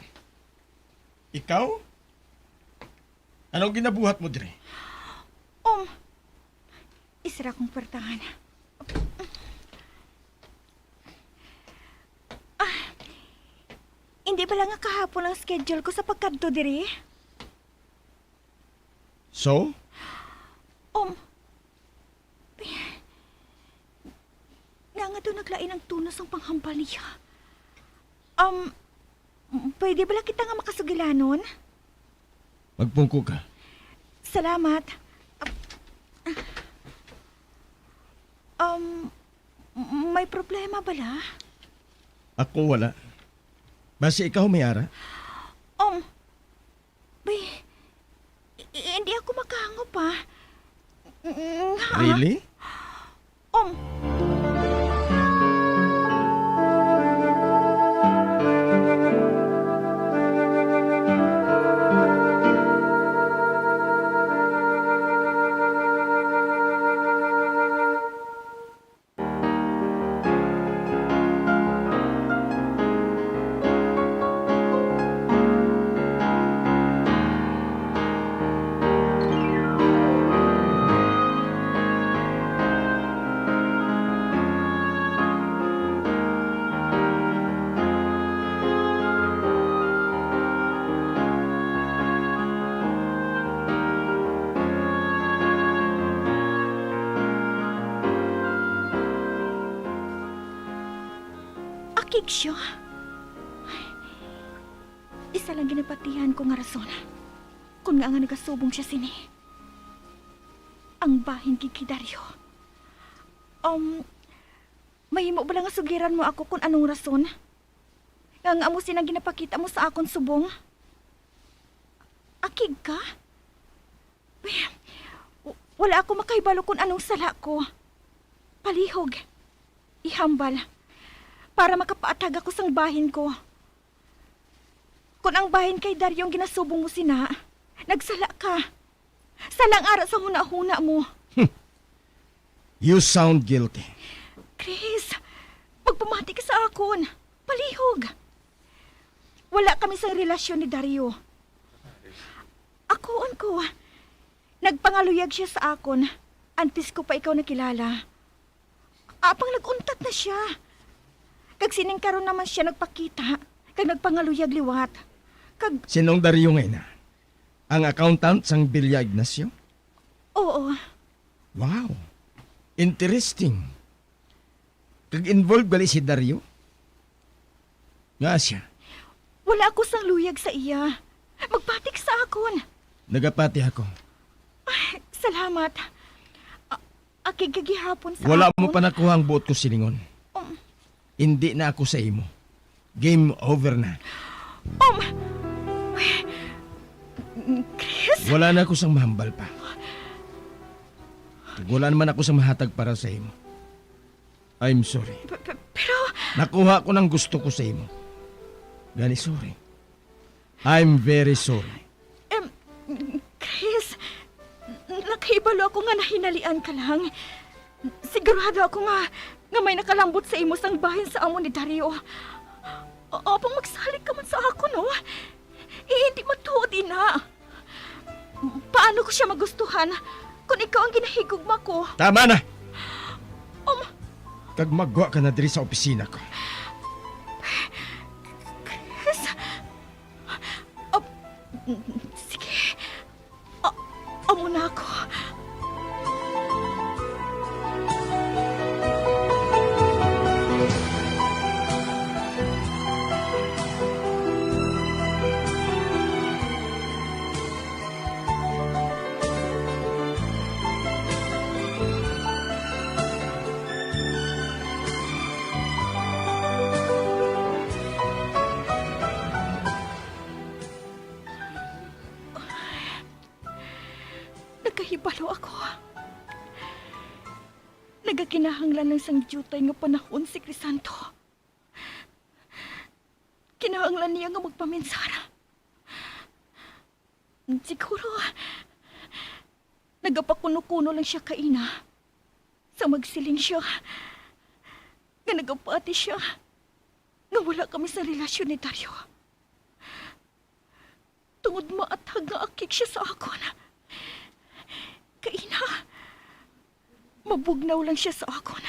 ikaw? Anong ginabuhat mo diri? Um, isara kong puwertahan. Iba lang nga kahapon ang schedule ko sa pagkadto diri. So? Um, nga nga daw naglain ang tono sang panghambal niya. Um, pwede bala kita nga makasugilanon? Magpungko ka. Salamat. Um, may problema bala? Ako wala. Basi ikaw may ara? Um, bay, i-, i-, hindi ako makahangop pa. Nga? Really? Um, Akig siya. Isa lang ginapatihan ko nga rason kon ngaa nga nagasubong siya sini. Ang bahin gid kay Dario. Um, mahimo bala nga sugiran mo ako kon anong rason nga, nga amo sina ang ginapakita mo sa akon subong? Akig ka? W-, wala ako makahibalo kon anong sala ko. Palihog. Ihambal. Para makapaatag ako sang bahin ko. Kon ang bahin kay Dario ang ginasubong mo sina, nagsala ka. Sala ang ara sa hunahuna mo. You sound guilty. Chris, magpamati ka sa akon. Palihog. Wala kami sang relasyon ni Dario. Akuon ko, nagpangaluyag siya sa akon antes ko pa ikaw nakilala. Apang nag-untat na sia. Kag sining karon naman sia nagpakita kag nagpangaluyag liwat. Kag Sinong Dario nga ina? Ang accountant sang Villa Ignacio? Oo. Wow. Interesting. Kag involved gali si Dario? Nga siya? Wala ako sang luyag sa iya. Magpati ka sa akon. Nagapati ako. Ay, salamat. A-, akig ka gihapon sa Wala mo akon. pa nakuha ang buot ko silingon. Um. Hindi na ako sa imo. Game over na. Um. Chris? Wala na ako sang mahambal pa. Kag wala naman ako sang mahatag para sa imo. I'm sorry. P-, p-, pero Nakuha ko nang gusto ko sa imo. Gani, sorry. I'm very sorry. Em, Chris, nakahibalo ako nga nahinalian ka lang. Sigurado ako nga, nga may nakalambot sa imo sang bahin sa amo ni Dario. Apang magsalig ka man sa akon, no? Eh, hindi matuod ina. Paano ko siya magustuhan kung ikaw ang ginahigugma ko? Tama na! Um, Kag magwa ka na diri sa opisina ko. Chris, ah, sige. Ah, amo na ako. Nagahibalo ako. Nagakinahanglan lang sang diutay nga panahon si Crisanto. Kinahanglan niya nga magpaminsara. Siguro, nagapakuno-kuno lang siya kaina. Sa magsiling siya, nga nagapati siya, nga wala kami sa relasyon ni Dario. Tungod maathag nga akig siya sa akon. Kaina, mabugnaw lang siya sa akon.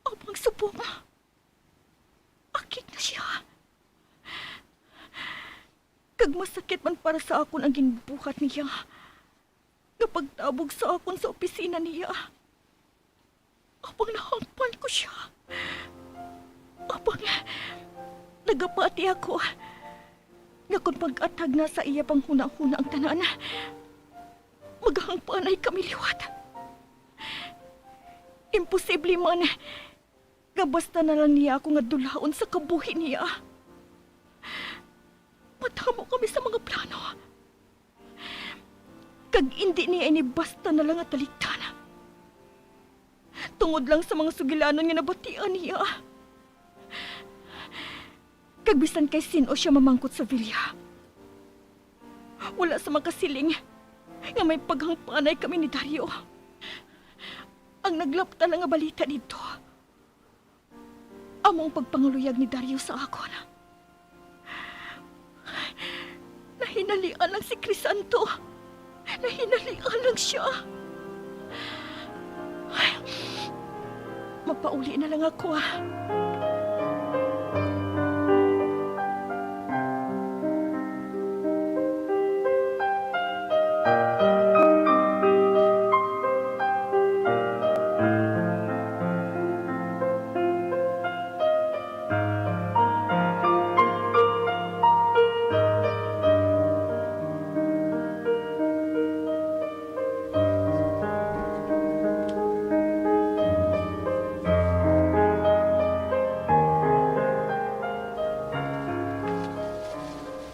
Apang subong, akig na siya. Kag masakit man para sa akon ang ginbuhat niya, nga pagtabog sa akon sa opisina niya, apang nahangpan ko sia. Apang nagapati ako nga kon pag-atag na sa iya panghunahuna ang tanan, magahangpanay kami liwat. Imposible man nga basta na lang niya ako nga dulaon sa kabuhi niya. Madamo kami sa mga plano. Kag indi niya ini basta na lang nga talikdan. Tungod lang sa mga sugilanon nga nabatian niya. Kag bisan kay sin-o sia mamangkot sa Villa, wala sa makasiling nga may paghangpanay kami ni Dario. Ang naglapta lang nga balita didto, amo ang pagpangaluyag ni Dario sa akon. Nahinalian lang si Crisanto. Nahinalian lang sia. Ay, mapauli na lang ako, ah.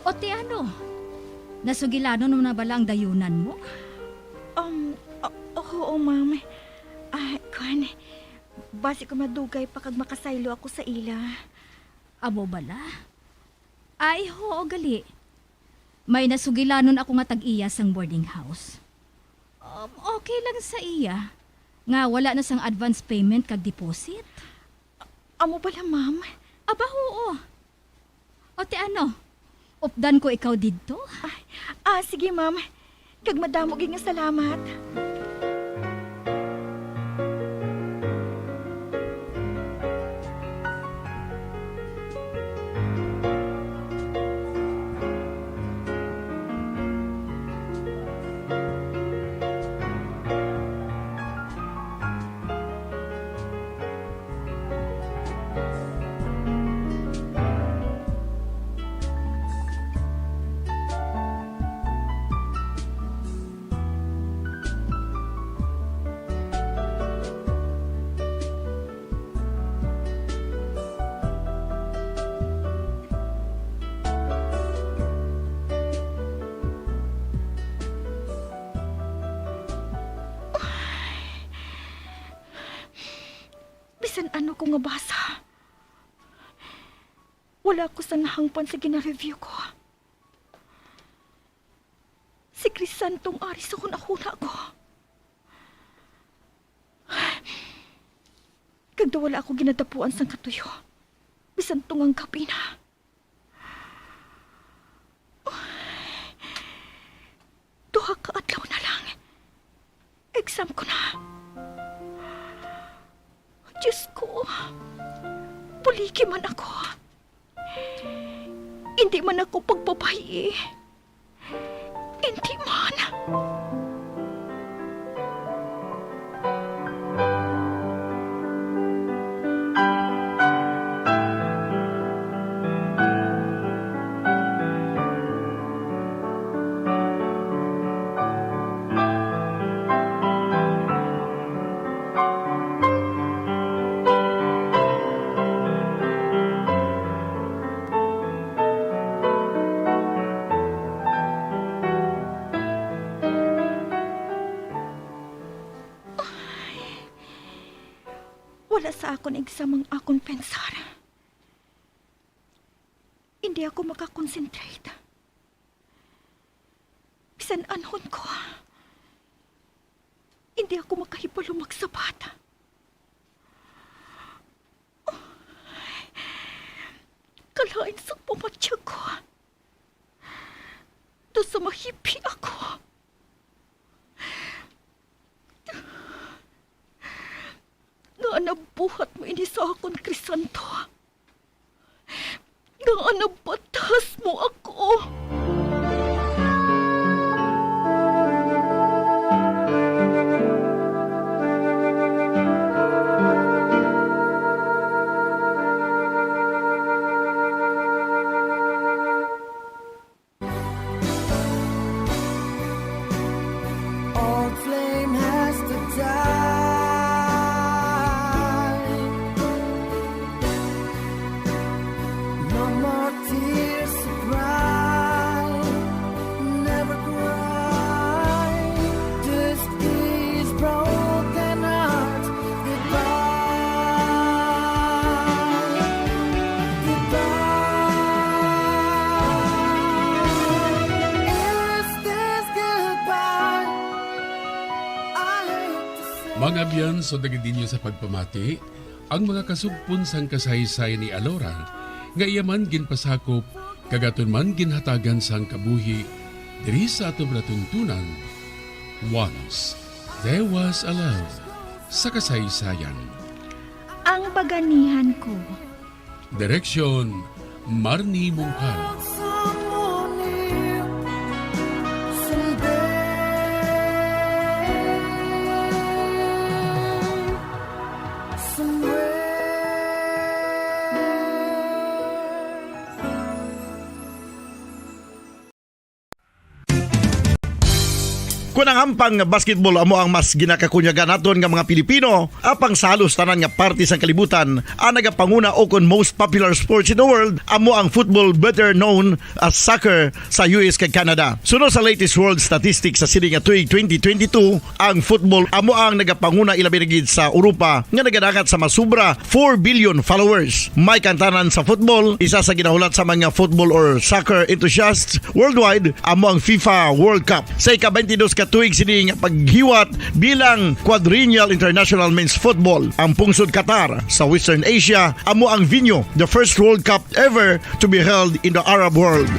O ti ano? Nasugilanon mo na bala ang dayunan mo? Um, o-, oo, ma'am. Ah, kuwan, basi ko madugay pa kag makasaylo ako sa ila. Amo bala? Ay, oo, gali. May nasugilanon ako nga tag-iya sang boarding house. Um, okay lang sa iya nga wala na sang advance payment kag deposit. Amo bala, ma'am? Aba, oo. O ti ano, updan ko ikaw didto? Ah, ah, sige, ma'am. Kag madamo gid nga salamat. Bisan ano ko nga basa, wala ko sang nahangpan sa gina-review ko. Si Crisanto ang ari sa hunahuna ko. Kag daw wala ako ginadapuan sang katuyo, bisan tungang gab-i na. Duha ka adlaw na lang. Exam ko na. Diyos ko, buligi man ako. Indi man ako pagbabayi. Indi man. Wala sa akon exam ang akon pensar. Hindi ako makakonsentrate. Bisan anhon ko, hindi ako makahibalo magsabat. Kalain sang pamatyag ko. Daw sa mahipi ako. Ngaa nabuhat mo ini sa akon, Crisanto? Ngaa nabatas mo ako? Nabyan sa dagidinyo sa pagpamati, ang mga kasugpon sang kasaysayan ni Alora, nga iya man ginpasakop, kag aton man ginhatagan sang kabuhi, diri sa aton palatuntunan. Once, there was a love sa kasaysayan. Ang baganihan ko. Direksyon, Marnie Mungkal. Kon ang hampang nga basketball amo ang mas ginakakunyagan naton nga mga Pilipino, apang sa halos tanan nga parte sang kalibutan, ang nagapanguna ukon most popular sports in the world amo ang football, better known as soccer, sa U S kag Canada. Suno sa latest world statistics sa sini nga tuig twenty twenty-two, ang football amo ang nagapanguna, ilabi na gid sa Europa, nga nagadangat sa masubra four billion followers. May kantanan sa football, isa sa ginahulat sa mga football or soccer enthusiasts worldwide amo ang FIFA World Cup. Sa ika-twenty-dos ka tuig sini nga paghiwat bilang Quadrennial International Men's Football, ang pungsod Qatar sa Western Asia amo ang venue, the first World Cup ever to be held in the Arab world.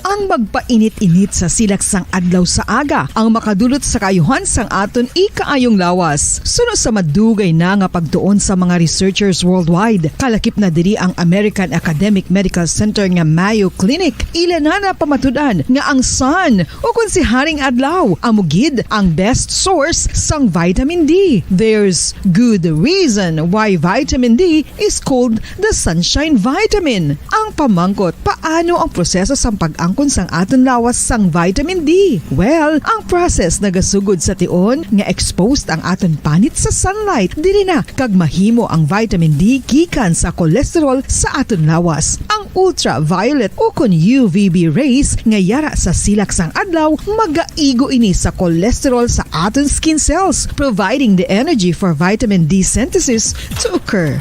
Ang magpainit-init sa silak sang adlaw sa aga ang makadulot sa kaayuhan sang aton ikaayong lawas. Suno sa madugay na nga pagtuon sa mga researchers worldwide, kalakip na diri ang American Academic Medical Center nga Mayo Clinic. Ila na napamatud-an nga ang sun, o kon si Haring Adlaw, amo gid ang best source sang vitamin D. There's good reason why vitamin D is called the sunshine vitamin. Ang pamangkot, paano ang proseso sang pag-angkon sang aton lawas sang vitamin D? Well, ang process nagasugod sa tion nga exposed ang aton panit sa sunlight. Diri na kag mahimo ang vitamin D gikan sa cholesterol sa aton lawas. Ang ultraviolet ukon U V B rays nga yara sa silak sang adlaw magaigo ini sa cholesterol sa aton skin cells, providing the energy for vitamin D synthesis to occur.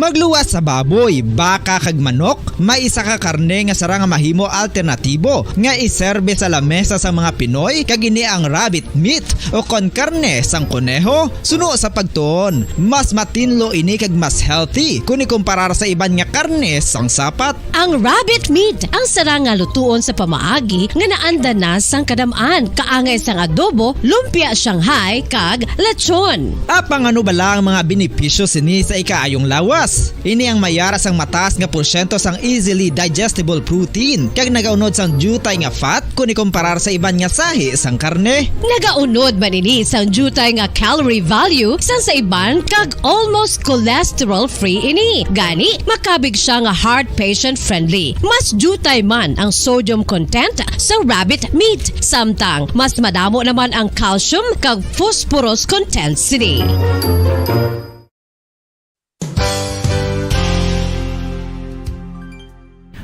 Magluwas sa baboy, baka, kag manok, may isa ka karne nga sarang nga mahimo alternatibo nga iserbe sa lamesa sang mga Pinoy, kag ini ang rabbit meat, o kon karne sang koneho. Suno sa pagtuon, mas matinlo ini kag mas healthy kon ikumparar sa iban nga karne sang sapat. Ang rabbit meat ang sarang nga lutuon sa pamaagi nga naanda na sang kadam-an, kaangay sang adobo, lumpia Shanghai, kag lechon. Apang ano bala ang mga benepisyo sini sa ikaayong lawas? Ini ang mayara sang mataas nga porsyento sang easily digestible protein, kag nagaunod sang diutay nga fat kon ikumparar sa iban nga sahi sang karne. Nagaunod man ini sang diutay nga calorie value sang sa iban, kag almost cholesterol-free ini. Gani, makabig sia nga heart patient-friendly. Mas diutay man ang sodium content sa rabbit meat, samtang mas madamo naman ang calcium kag phosphorus content sini.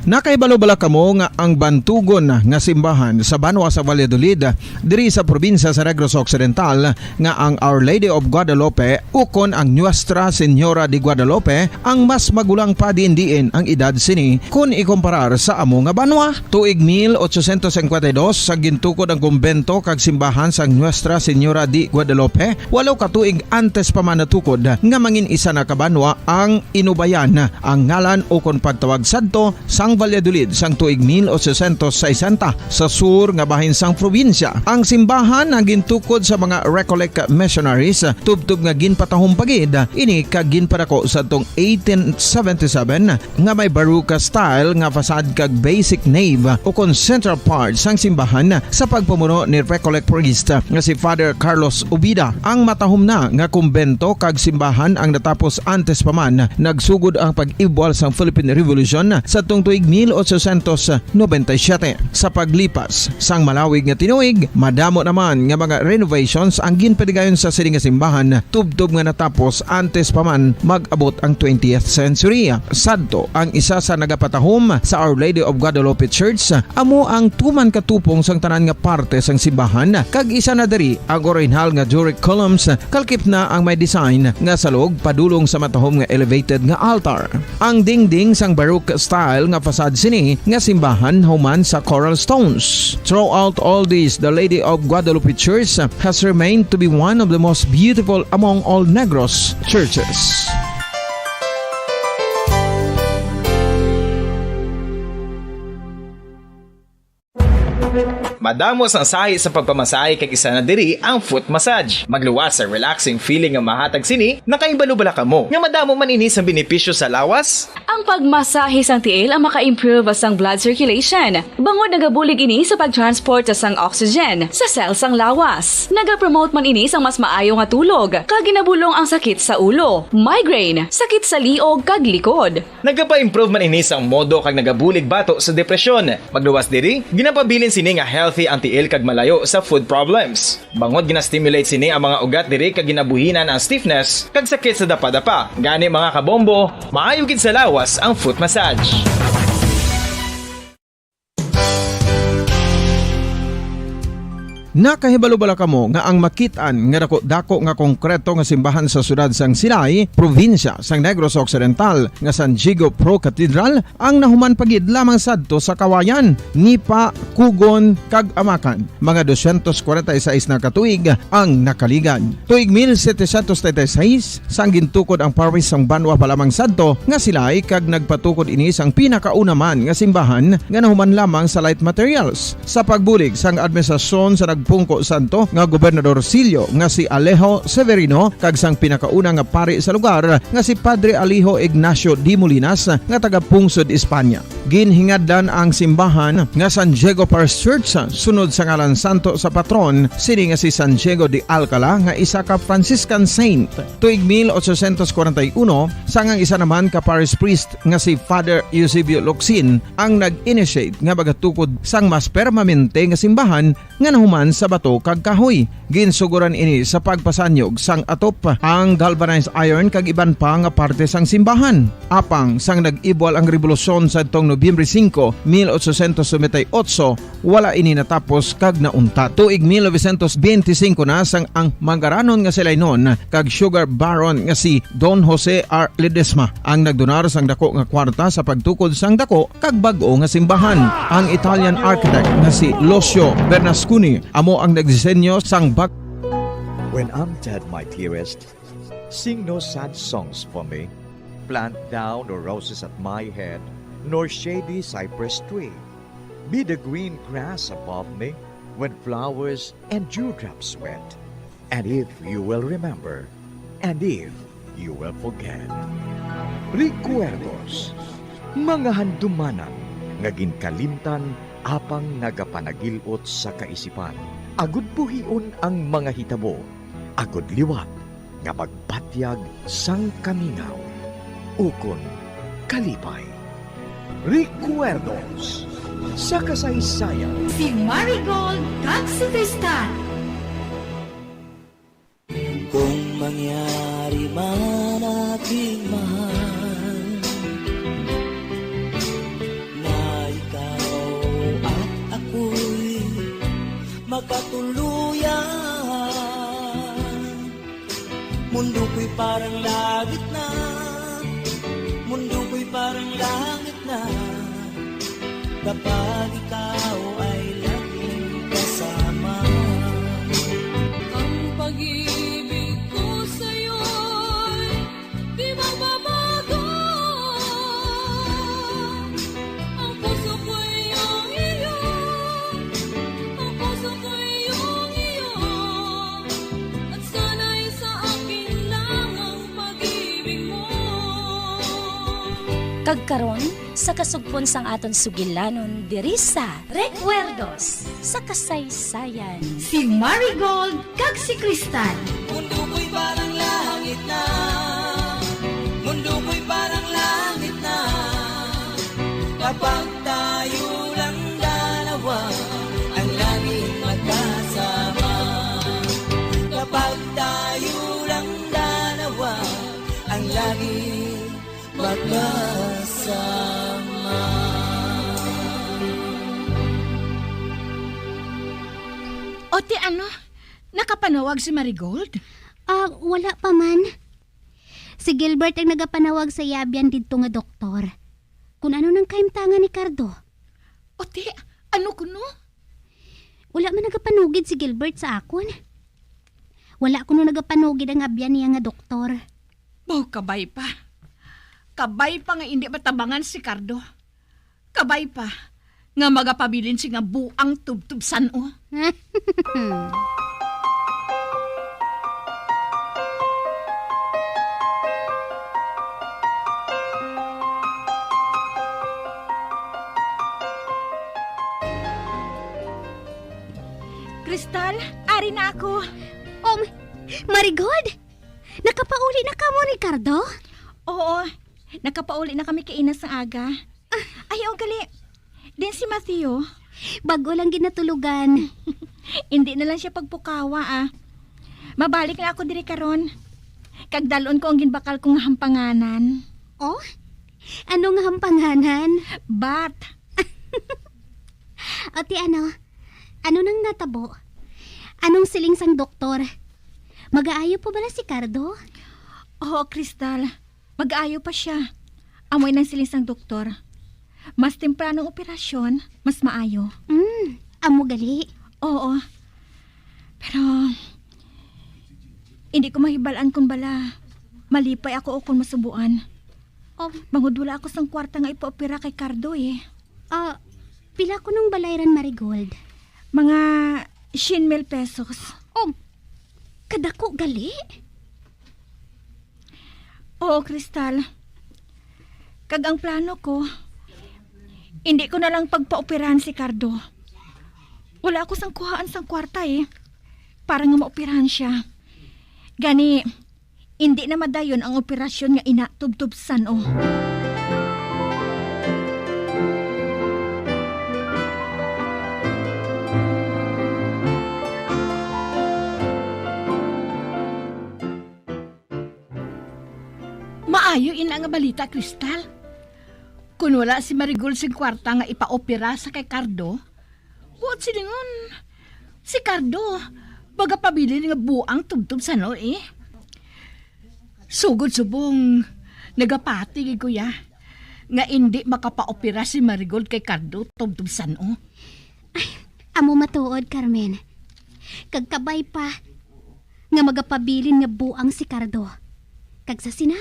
Nakahibalo bala kamo nga ang bantugon nga simbahan sa banwa sa Valladolid, diri sa probinsya sa Negros Occidental, nga ang Our Lady of Guadalupe ukon ang Nuestra Señora de Guadalupe ang mas magulang pa diin-diin ang edad sini kon ikumparar sa amo nga banwa? Tuig mil ochocientos cincuenta y dos, sa gintukod ang kumbento kag simbahan sang Nuestra Señora de Guadalupe, walo ka tuig antes pa man natukod nga mangin isa na ka banwa ang Inubayan, ang ngalan ukon pagtawag sadto sang Valladolid sang tuig mil ochocientos sesenta sa sur nga bahin sang probinsya. Ang simbahan ang gintukod sa mga Recollect missionaries, tubtob nga ginpatahom pa gid ini kag ginpadako sadtong eighteen seventy-seven, nga may Baroque style nga facade kag basic nave ukon central part sang simbahan sa pagpamuno ni Recollect priest nga si Father Carlos Ubida. Ang matahom na nga kumbento kag simbahan ang natapos antes pa man nagsugod ang pag-ibwal sang Philippine Revolution sadtong tuig mil ochocientos noventa y siete. Sa paglipas sang malawig nga tinuig, madamo naman nga mga renovations ang ginpadigayon sa sini nga simbahan, tubtob nga natapos antes pa man mag-abot ang twentieth century. Sadto, ang isa sa nagapatahom sa Our Lady of Guadalupe Church amo ang tuman katupong sang tanan nga parte sang simbahan, kag isa na diri ang orihinal nga Doric columns, kalkip na ang may design nga salog padulong sa matahom nga elevated nga altar. Ang dingding sang Baroque style nga sad sini nga simbahan human sa coral stones. Throughout all this, the Lady of Guadalupe Church has remained to be one of the most beautiful among all Negros churches. Madamo sang sahi sa pagpamasahe kag isa na diri ang foot massage. Magluwas sa relaxing feeling nga mahatag sini, nakahibalo bala kamo nga madamo man ini sang benepisyo sa lawas? Ang pagmasahe sang tiil ang maka-improve sang blood circulation, bangod nagabulig ini sa pag-transport sang oxygen sa cell sang lawas. Nagapromote man ini sang mas maayo nga tulog, kag ginabulong ang sakit sa ulo, migraine, sakit sa liog, kag likod. Nagapa-improve man ini sang modo kag nagabulig bato sa depresyon. Magluwas diri, ginapabilin sini nga healthy ang tiil kag malayo sa foot problems. Bangod gina-stimulate sini ang mga ugat diri kag ginabuhinan ang stiffness kag sakit sa dapadapa. Gani, mga kabombo, maayo gid sa lawas ang foot massage. Nakahibalo bala kamo nga ang makit-an nga dako-dako nga konkreto nga simbahan sa siyudad sang Silay, probinsya sang Negros Occidental, nga San Diego Pro Cathedral, ang nahuman pa gid lamang sadto sa Kawayan, Nipa, Cugon, kag Amacan, mga dosyentos kwarenta y seis na ka tuig ang nakaligad. Tuig mil setecientos treinta y seis, sang gintukod ang parish sang banwa pa lamang sadto nga Silay, kag nagpatukod ini sang pinakauna man nga simbahan nga nahuman lamang sa light materials. Sa pagbulig sang administrasyon sa nagpungko sadto nga Gobernador Sillo nga si Alejo Severino kag sang pinakauna nga pari sa lugar nga si Padre Alejo Ignacio de Molinas nga taga-pungsod Espanya. Ginhingadlan ang simbahan nga San Diego Parish Church sunod sa ngalan santo sa patron sini nga si San Diego de Alcala nga isa ka Franciscan saint. Tuig mil ochocientos kwarenta y uno, sang ang isa naman ka parish priest nga si Father Eusebio Locsin ang nag-initiate nga magatukod sang mas permanente nga simbahan nga nahuman sa bato kag kahoy. Ginsugoran ini sa pagpasanyog sang atop, ang galvanized iron kag iban pa nga parte sang simbahan. Apang sang nag-ibwal ang rebolusyon sadtong Nobyembre singko, mil ochocientos noventa y ocho, wala ini natapos kag nauntat. Tuig mil novecientos benti singko na sang ang mangaranon nga Silaynon kag sugar baron nga si Don Jose R. Ledesma ang nagdonar sang dako nga kwarta sa pagtukod sang dako kag bag-o nga simbahan. Ang Italian architect nga si Lucio Bernasconi amo ang nagdisenyo sang bag- When I'm dead, my dearest, sing no sad songs for me. Plant thou no roses at my head, nor shady cypress tree. Be the green grass above me when flowers and dewdrops wet. And if you will remember, and if you will forget. Recuerdos, mga handumanan nga ginkalimtan apang nagapanagil-ot sa kaisipan. Agud buhion ang mga hitabo, agud liwat nga magbatyag sang kamingaw ukon kalipay. Recuerdos sa kasaysayan. Si Marigold kag si Tristan. Kung mangyari man, aking mahal, na ikaw at ako'y magkatuluyan, mundo ko'y parang langit na, mundo ko'y parang langit na, kapag ikaw ay laging kasama. Ang pag-ibig ko sa'yo'y di magbabago. Ang puso ko'y iyong iyo, ang puso ko'y iyong iyo, at sana'y sa akin lang ang pag-ibig mo. Kag karon, sa kasugpon sang aton sugilanon diri sa Recuerdos sa Kasaysayan, si Marigold kag si Kristan. Mundo ko'y parang langit na, mundo ko'y parang langit na, kapag tayo lang dalawa ang laging magkasama. Kapag tayo lang dalawa ang laging magkasama. O, ti ano? Nakapanawag si Marigold? Ah, wala pa man. Si Gilbert ang nagapanawag sa iya abyan didto nga doktor. Kun ano nang kahimtangan ni Cardo? O ti, ano kuno? Wala man nagapanugid si Gilbert sa akon. Wala kuno nagapanugid ang abyan niya nga doktor. Baw, kabay pa. Kabay pa nga indi matabangan si Cardo. Kabay pa nga magapabilin siya nga buang tubtubsan-o. Crystal, ari na ako. Um, Marigold, nakapauli na kamo ni Cardo? Oo, nakapauli na kami kaina sang aga. Ay, o gali. Din si Matthew? Bag-o lang ginatulogan. Hindi na lang siya pagpukawa, ah. Mabalik na ako diri karon. Kag dal-on ko ang ginbakal ko nga hampanganan. Oh? Ano nga hampanganan? Bat. O ti ano? Ano nang natabo? Anong siling sang doktor? Magaayo pa bala si Cardo? Oo, Crystal. Mag-aayo pa sia. Amo inang siling sang doktor. Mas temprano ang operasyon, mas maayo. Mm, amo gali. Oo. Pero, hindi ko mahibal-an kon bala malipay ako o kon masubuan. Oh. Bangod wala ako sang kwarta nga ipaopera kay Cardo, eh. Ah, pila kunong balayran, Marigold? Mga syen mil pesos. Oh, kadako gali? Oo, Crystal. Kag ang plano ko, hindi ko na lang pagpaoperahan si Cardo. Wala ako sang kuhaan sang kwarta, eh, para nga maoperahan siya. Gani, hindi na madayon ang operasyon nga ina tubtubsan, oh. Maayo ina nga balita, Crystal. Kun wala si Marigold sing kwarta nga ipaopera sa kay Cardo, buot silingon, si Cardo magapabilin nga buang tubtob sano, eh. Sugod subong, nagapati gid ko ya nga indi makapaopera si Marigold kay Cardo tubtob sano. Ay, amo matuod, Carmen. Kag kabay pa nga magapabilin nga buang si Cardo. Kag sa sina,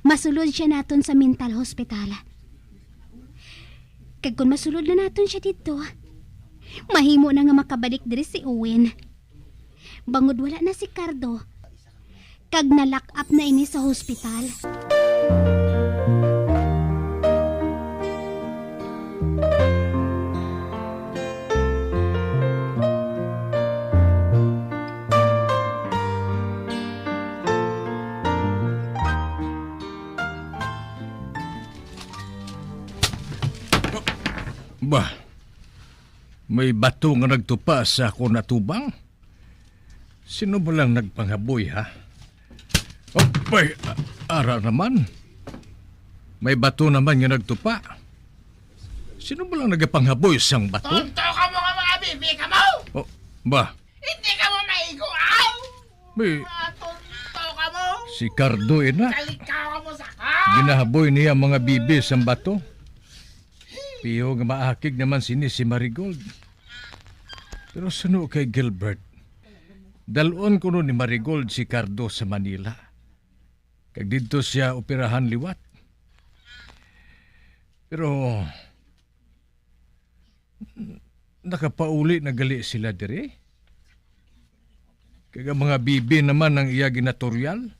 masulod siya naton sa mental hospital. Kag kon masulod na naton siya didto, mahimo na nga makabalik diri si Owen. Bangod wala na si Cardo, kag na-lock up na ini sa hospital. Bah, may bato nga nagtupa sa akon atubang. Sino ba lang nagpanghaboy, ha? Apay, a-, ara naman. May bato naman nga nagtupa. Sino ba lang nagapanghaboy sang bato? Tonto ka mo nga mga bibi ka mo! Oh, ba? Hindi ka mo maigo, aw! May Tonto ka mo! Si Cardo, ina. Kalikaw ka mo sa ka! Ginahaboy niya mga bibi sang bato. Piho nga maakig naman sini si Marigold. Pero suno kay Gilbert, dal-on kuno ni Marigold si Cardo sa Manila. Kag didto siya operahan liwat. Pero nakapauli na gali sila diri. Kag ang mga bibi naman ang iya ginaturyal.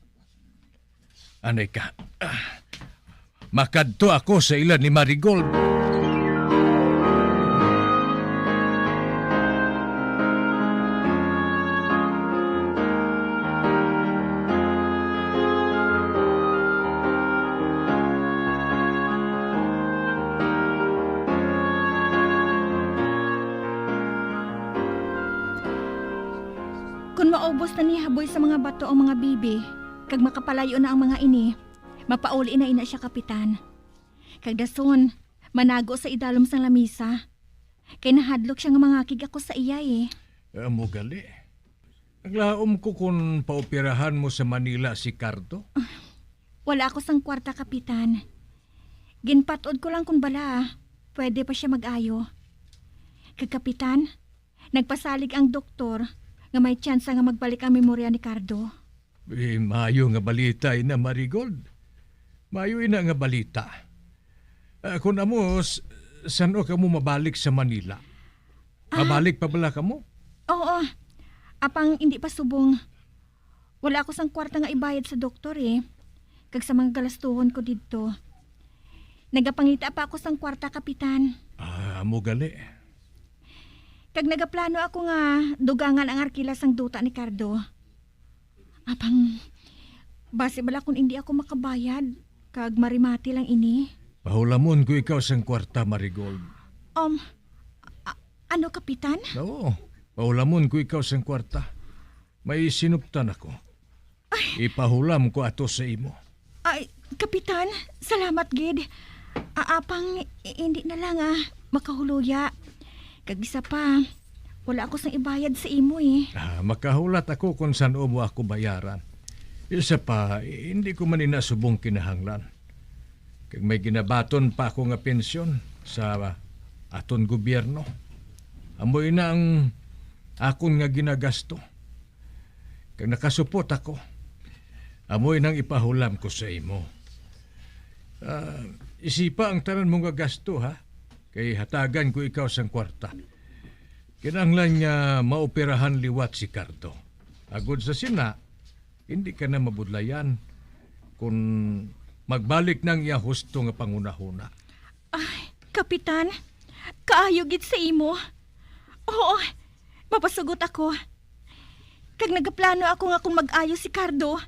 Anay ka. Ah, makadto ako sa ila ni Marigold. Kon maubos na ni haboy sa mga bato ang mga bibi, kag makapalayo na ang mga ini, mapauli na ina sia, Kapitan. Kag dason, manago sa idalom sang lamisa, kay nahadlok sia nga mangakig ako sa iya, eh. Amo gali. Naglaom ko kon paoperahan mo sa Manila si Cardo. Wala ako sang kwarta, Kapitan. Ginpat-od ko lang kung bala pwede pa sia mag-ayo. Kag, Kapitan, nagpasalig ang doktor nga may tsansa nga magbalik ang memorya ni Cardo. Eh, maayo nga balita ina, Marigold. Maayo ina nga balita. Ah, kun amo, s-, san-o kamo mabalik sa Manila? Ah. Mabalik pa bala kamo? Oo. Apang indi pa subong. Wala ako sang kwarta nga ibayad sa doktor, eh. Kag sa mga galastuhon ko didto. Nagapangita pa ako sang kwarta, Kapitan. Ah, amo gali. Kag nagaplano ako nga dugangan ang arkila sang duta ni Cardo. Apang, basi bala kun indi ako makabayad, kag marimati lang ini. Pahulamon ko ikaw sang kwarta, Marigold. Um, a-, ano, Kapitan? Oo, pahulamon ko ikaw sang kwarta. May sinuptan ako. Ay. Ipahulam ko ato sa imo. Ay, Kapitan, salamat gid. Apang, i-, hindi na lang, ah, makahuluya. Kag isa pa, wala ako sang ibayad sa imo, eh. Ah, makahulat ako kung san-o mo ako bayaran. Isa pa, hindi ko man ina subong kinahanglan. Kag may ginabaton pa ako nga pensyon sa aton gobyerno. Amo ina ang akon nga ginagasto. Kag nakasupot ako. Amo inang ipahulam ko sa imo. Ah, isipa ang tanan mo nga gasto, ha? Kay hatagan ko ikaw sang kwarta. Kinahanglan nga maoperahan liwat si Cardo. Agod sa sina, hindi ka na mabudlayan kung magbalik na ang iya husto nga panghunahuna. Ay, Kapitan, kaayo gid sa imo. Oo, mapasugot ako. Kag nagaplano ako nga kung mag-ayo si Cardo,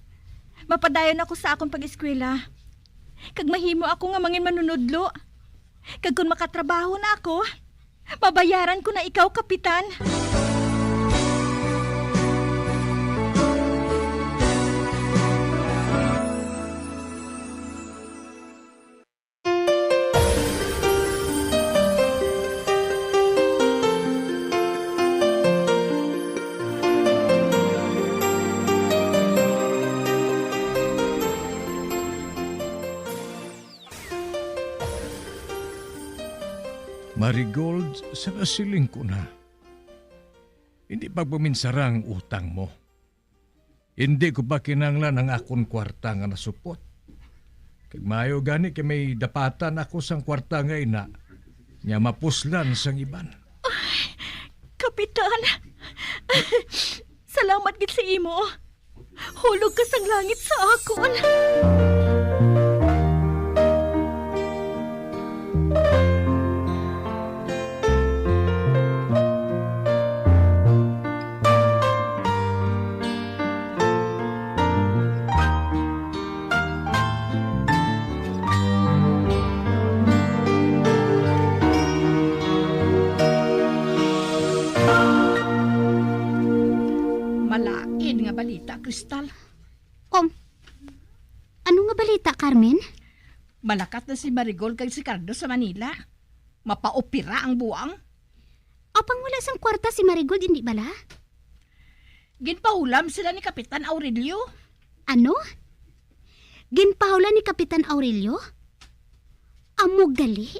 mapadayon ako sa akon pag-eskwela. Kag mahimo ako nga manginmanunudlo. Kag kon makatrabaho na ako, mabayaran ko na ikaw, Kapitan. Marigold, sa nasiling ko na, hindi pagpaminsara ang utang mo. Hindi ko pa kinahanglan ang akon kwarta nga nasupot. Kag maayo gani kay may dapatan ako sang kwarta nga ina, nga mapuslan sang iban. Ay, Kapitan! Salamat gid sa imo. Hulog ka sang langit sa akon. Malain nga balita, Crystal. Um, ano nga balita, Carmen? Malakat na si Marigold kag si Cardo sa Manila. Mapaopera ang buang. Apang wala sang kwarta si Marigold, indi bala? Ginpahulam sila ni Kapitan Aurelio. Ano? Ginpahulam ni Kapitan Aurelio? Amo gali?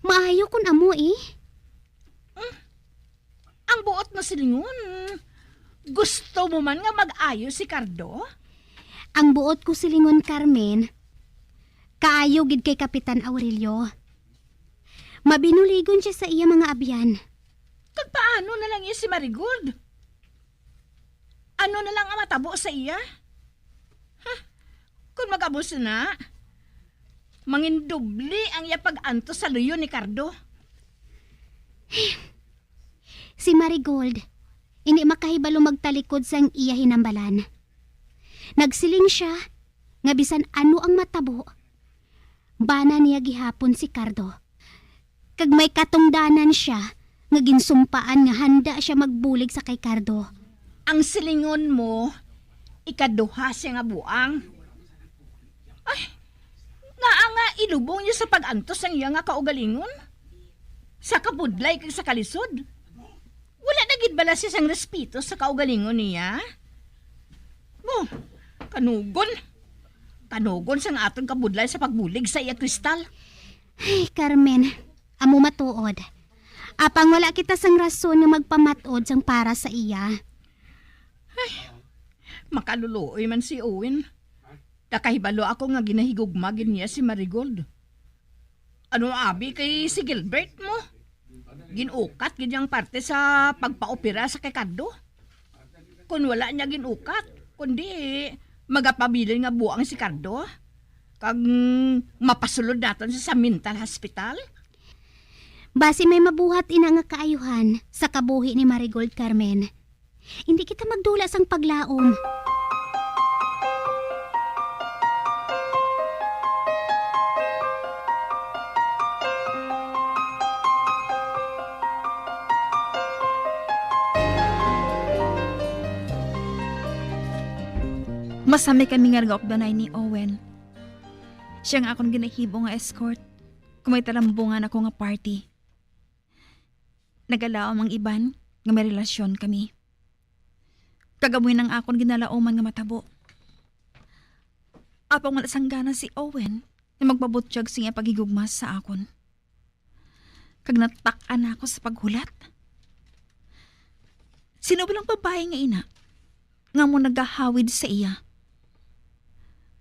Maayo kun amo, eh. Hmm. Ang buot mo silingon, gusto mo man nga mag-ayo si Cardo? Ang buot ko silingon, Carmen, kaayo gid kay Kapitan Aurelio. Mabinuligon sia sa iya mga abyan. Kag paano na lang iya si Marigold? Ano na lang ang matabo sa iya? Ha? Kung mag-amo sina, mangindubli ang iya pag-antos sa luyo ni Cardo. Si Marigold, indi makahibalo magtalikod sang iya hinambalan. Nagsiling sia nga bisan ano ang matabo, bana niya gihapon si Cardo. Kag may katungdanan sia nga ginsumpaan nga handa sia magbulig sa kay Cardo. Ang silingon mo, ikaduha sia nga buang. Ay, ngaa nga ilubong niya sa pag-antos ang iya nga kaugalingon? Sa kabudlay kag sa kalisod? Wala na gid bala siya sang respeto sa kaugalingon niya? Mo, kanugon. Tanugon sang aton kabudlay sa pagbulig sa iya, Crystal. Ay, Carmen, amo matuod. Apang wala kita sang rason nga magpamat-od sang para sa iya. Ay, makaluluoy man si Owen. Nakahibalo ako nga ginahigugma gid niya si Marigold. Ano abi kay si Gilbert mo? Ginukat gid ang parte sa pagpaopera sa kay Cardo. Kun wala niya ginukat, kundi magapabilin nga buang si Cardo, kag, mm, mapasulod naton sa, sa mental hospital? Basi may mabuhat ina nga kaayuhan sa kabuhi ni Marigold, Carmen. Hindi kita magdula sang paglaom. Masami kami nga nagaupdanay ni Owen. Siya nga akon ginahimo nga escort kung may talambungan ako nga party. Nagalaom ang iban nga may relasyon kami. Kag amoy nang akon ginalauman nga matabo. Apang wala sang gana si Owen nga magpabutyag sa iya paghigugma sa akon. Kag natak-an ako sa paghulat. Sino ba lang babayi nga ina nga mo nagahawid sa iya?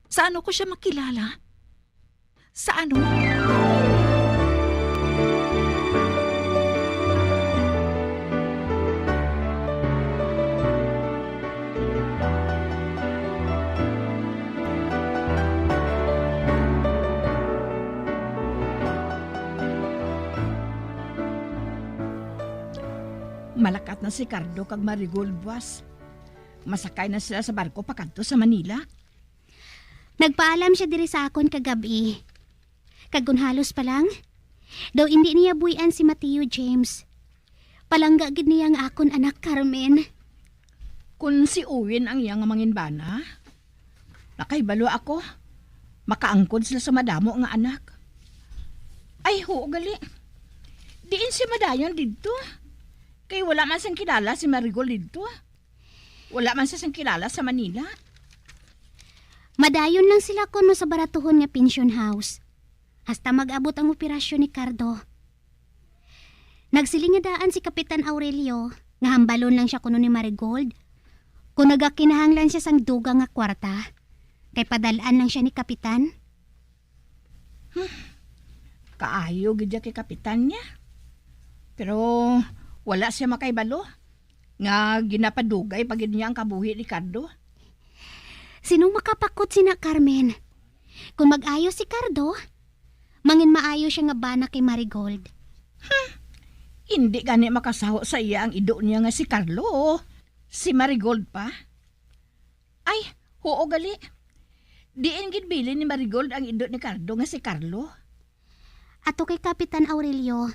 Sa ano ko siya makilala? Sa ano? Malakat na si Cardo kag Marigold, boss. Masakay na sila sa barko pakadto sa Manila. Nagpaalam sia diri sa akon kagab-i. Kag kon halos pa lang, daw indi niya buy-an si Mateo James. Palangga gid niya ang akon anak, Carmen. Kon si Owen ang iya nga manginbana, nakahibalo ako, makaangkon sila sa madamo nga anak. Ay, huo gali. Diin siya madayon didto? Kay wala man sang kilala si Marigold didto. Wala man siya sang kilala sa Manila. Madayon lang sila kuno sa baratuhon nga pension house, hasta mag-abot ang operasyon ni Cardo. Nagsiling nga daan si Kapitan Aurelio nga hambalon lang siya kuno ni Marigold kung nagakinahanglan siya sang dugang nga kwarta, kay padal-an lang siya ni Kapitan. Hmm. Kaayo gid ya kay Kapitan niya. Pero wala siya makahibalo nga ginapadugay pa gid niya ang kabuhi ni Cardo. Sino makapakot sina, Carmen? Kung mag-ayo si Cardo, mangin maayo siya nga bana kay Marigold. Hmm. Hindi gani makasaho sa iya ang ido niya nga si Carlo. Si Marigold pa? Ay, huo gali. Diin gid bilin ni Marigold ang ido ni Cardo nga si Carlo? Ato kay Kapitan Aurelio.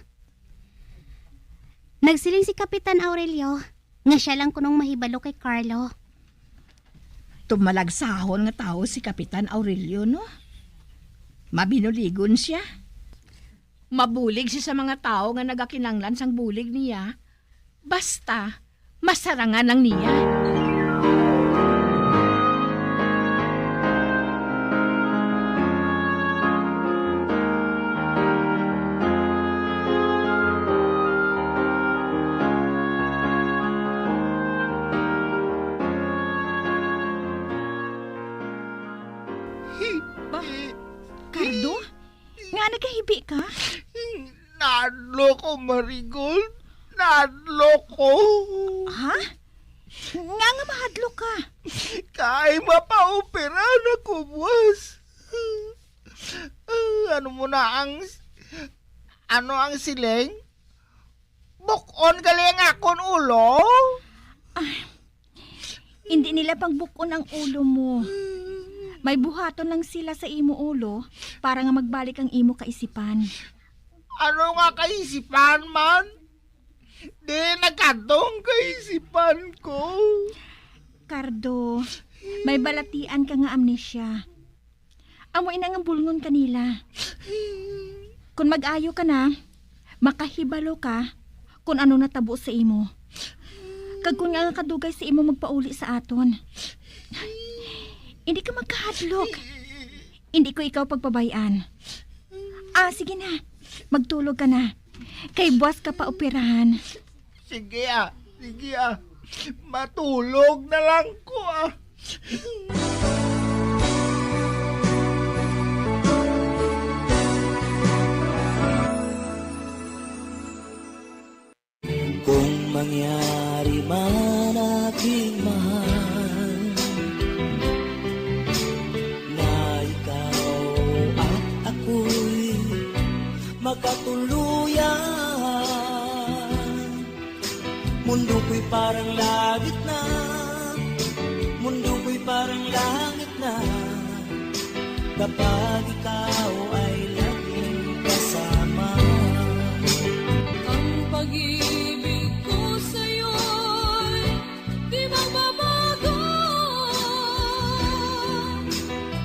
Nagsiling si Kapitan Aurelio nga sia lang kunong mahibalo kay Carlo. Tumalagsahon nga tawo si Kapitan Aurelio, no? Mabinuligon sia. Mabulig sia sa mga tawo nga nagakinanglan sang bulig niya. Basta, masarangan lang niya. Ba? Cardo? Nga nagahibi ka? Nadlo ko, Marigold. Nadlo ko. Ha? Nga nga mahadlok ka? Kay mapaopera na ko, boss. Ah, ano mo na ang, ano ang siling? Bukon gali ang akon ulo? Ah, hindi nila pangbukon ang ulo mo. May buhaton lang sila sa imo ulo para nga magbalik ang imo kaisipan. Ano nga kaisipan man? Di nagkadtong kaisipan ko. Cardo, may balatian ka nga amnesia. Amo ina nga bulngon kanila. Kung mag-ayo ka na, makahibalo ka kung ano natabo sa imo. Kag kung nga kadugay sa imo magpauli sa aton. Hindi ka magkahadlok. Hindi ko ikaw pagpabay-an. Ah, sige na. Magtulog ka na. Kay buwas ka pa operahan. Sige, ah. Sige, ah. Matulog na lang ko, ah. Kung mangyari man, aking mahal, na ikaw at ako'y magkatuluyan, mundo ko'y parang langit na, mundo ko'y parang langit na, kapag ikaw ay laging kasama. Ang pag-ibig ko sa'yo'y di magbabago.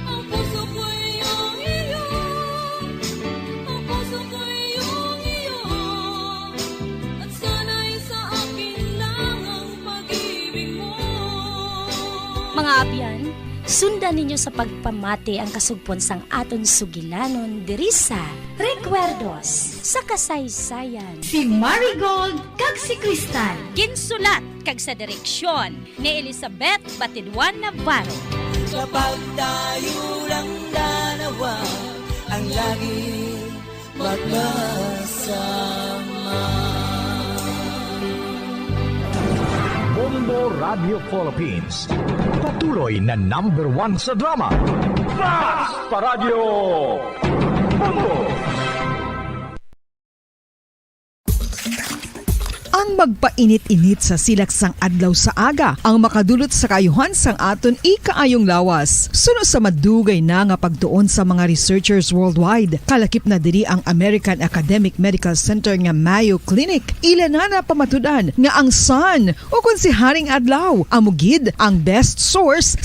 Ang puso ko'y iyong iyo. Ang puso ko'y iyong iyo. At sana'y sa akin lang ang pag-ibig mo. Mga abyan, sundan ninyo sa pagpamati ang kasugpon sang aton sugilanon diri sa Recuerdos sa Kasaysayan. Si Marigold kag si Crystal. Ginsulat kag sa direksyon ni Elizabeth Batiduan Navarro. Kapag tayo lang dalawa ang lagi magkasama. Bombo Radio Philippines, patuloy na number one sa drama. Fast pa Radyo Bombo! Ang magpainit-init sa silak sang adlaw sa aga ang makadulot sa kaayuhan sang aton ikaayong lawas. Suno sa madugay na nga pagtuon sa mga researchers worldwide, kalakip na diri ang American Academic Medical Center nga Mayo Clinic. Ila na napamatud-an nga ang sun, o kon si Haring Adlaw, amo gid ang best source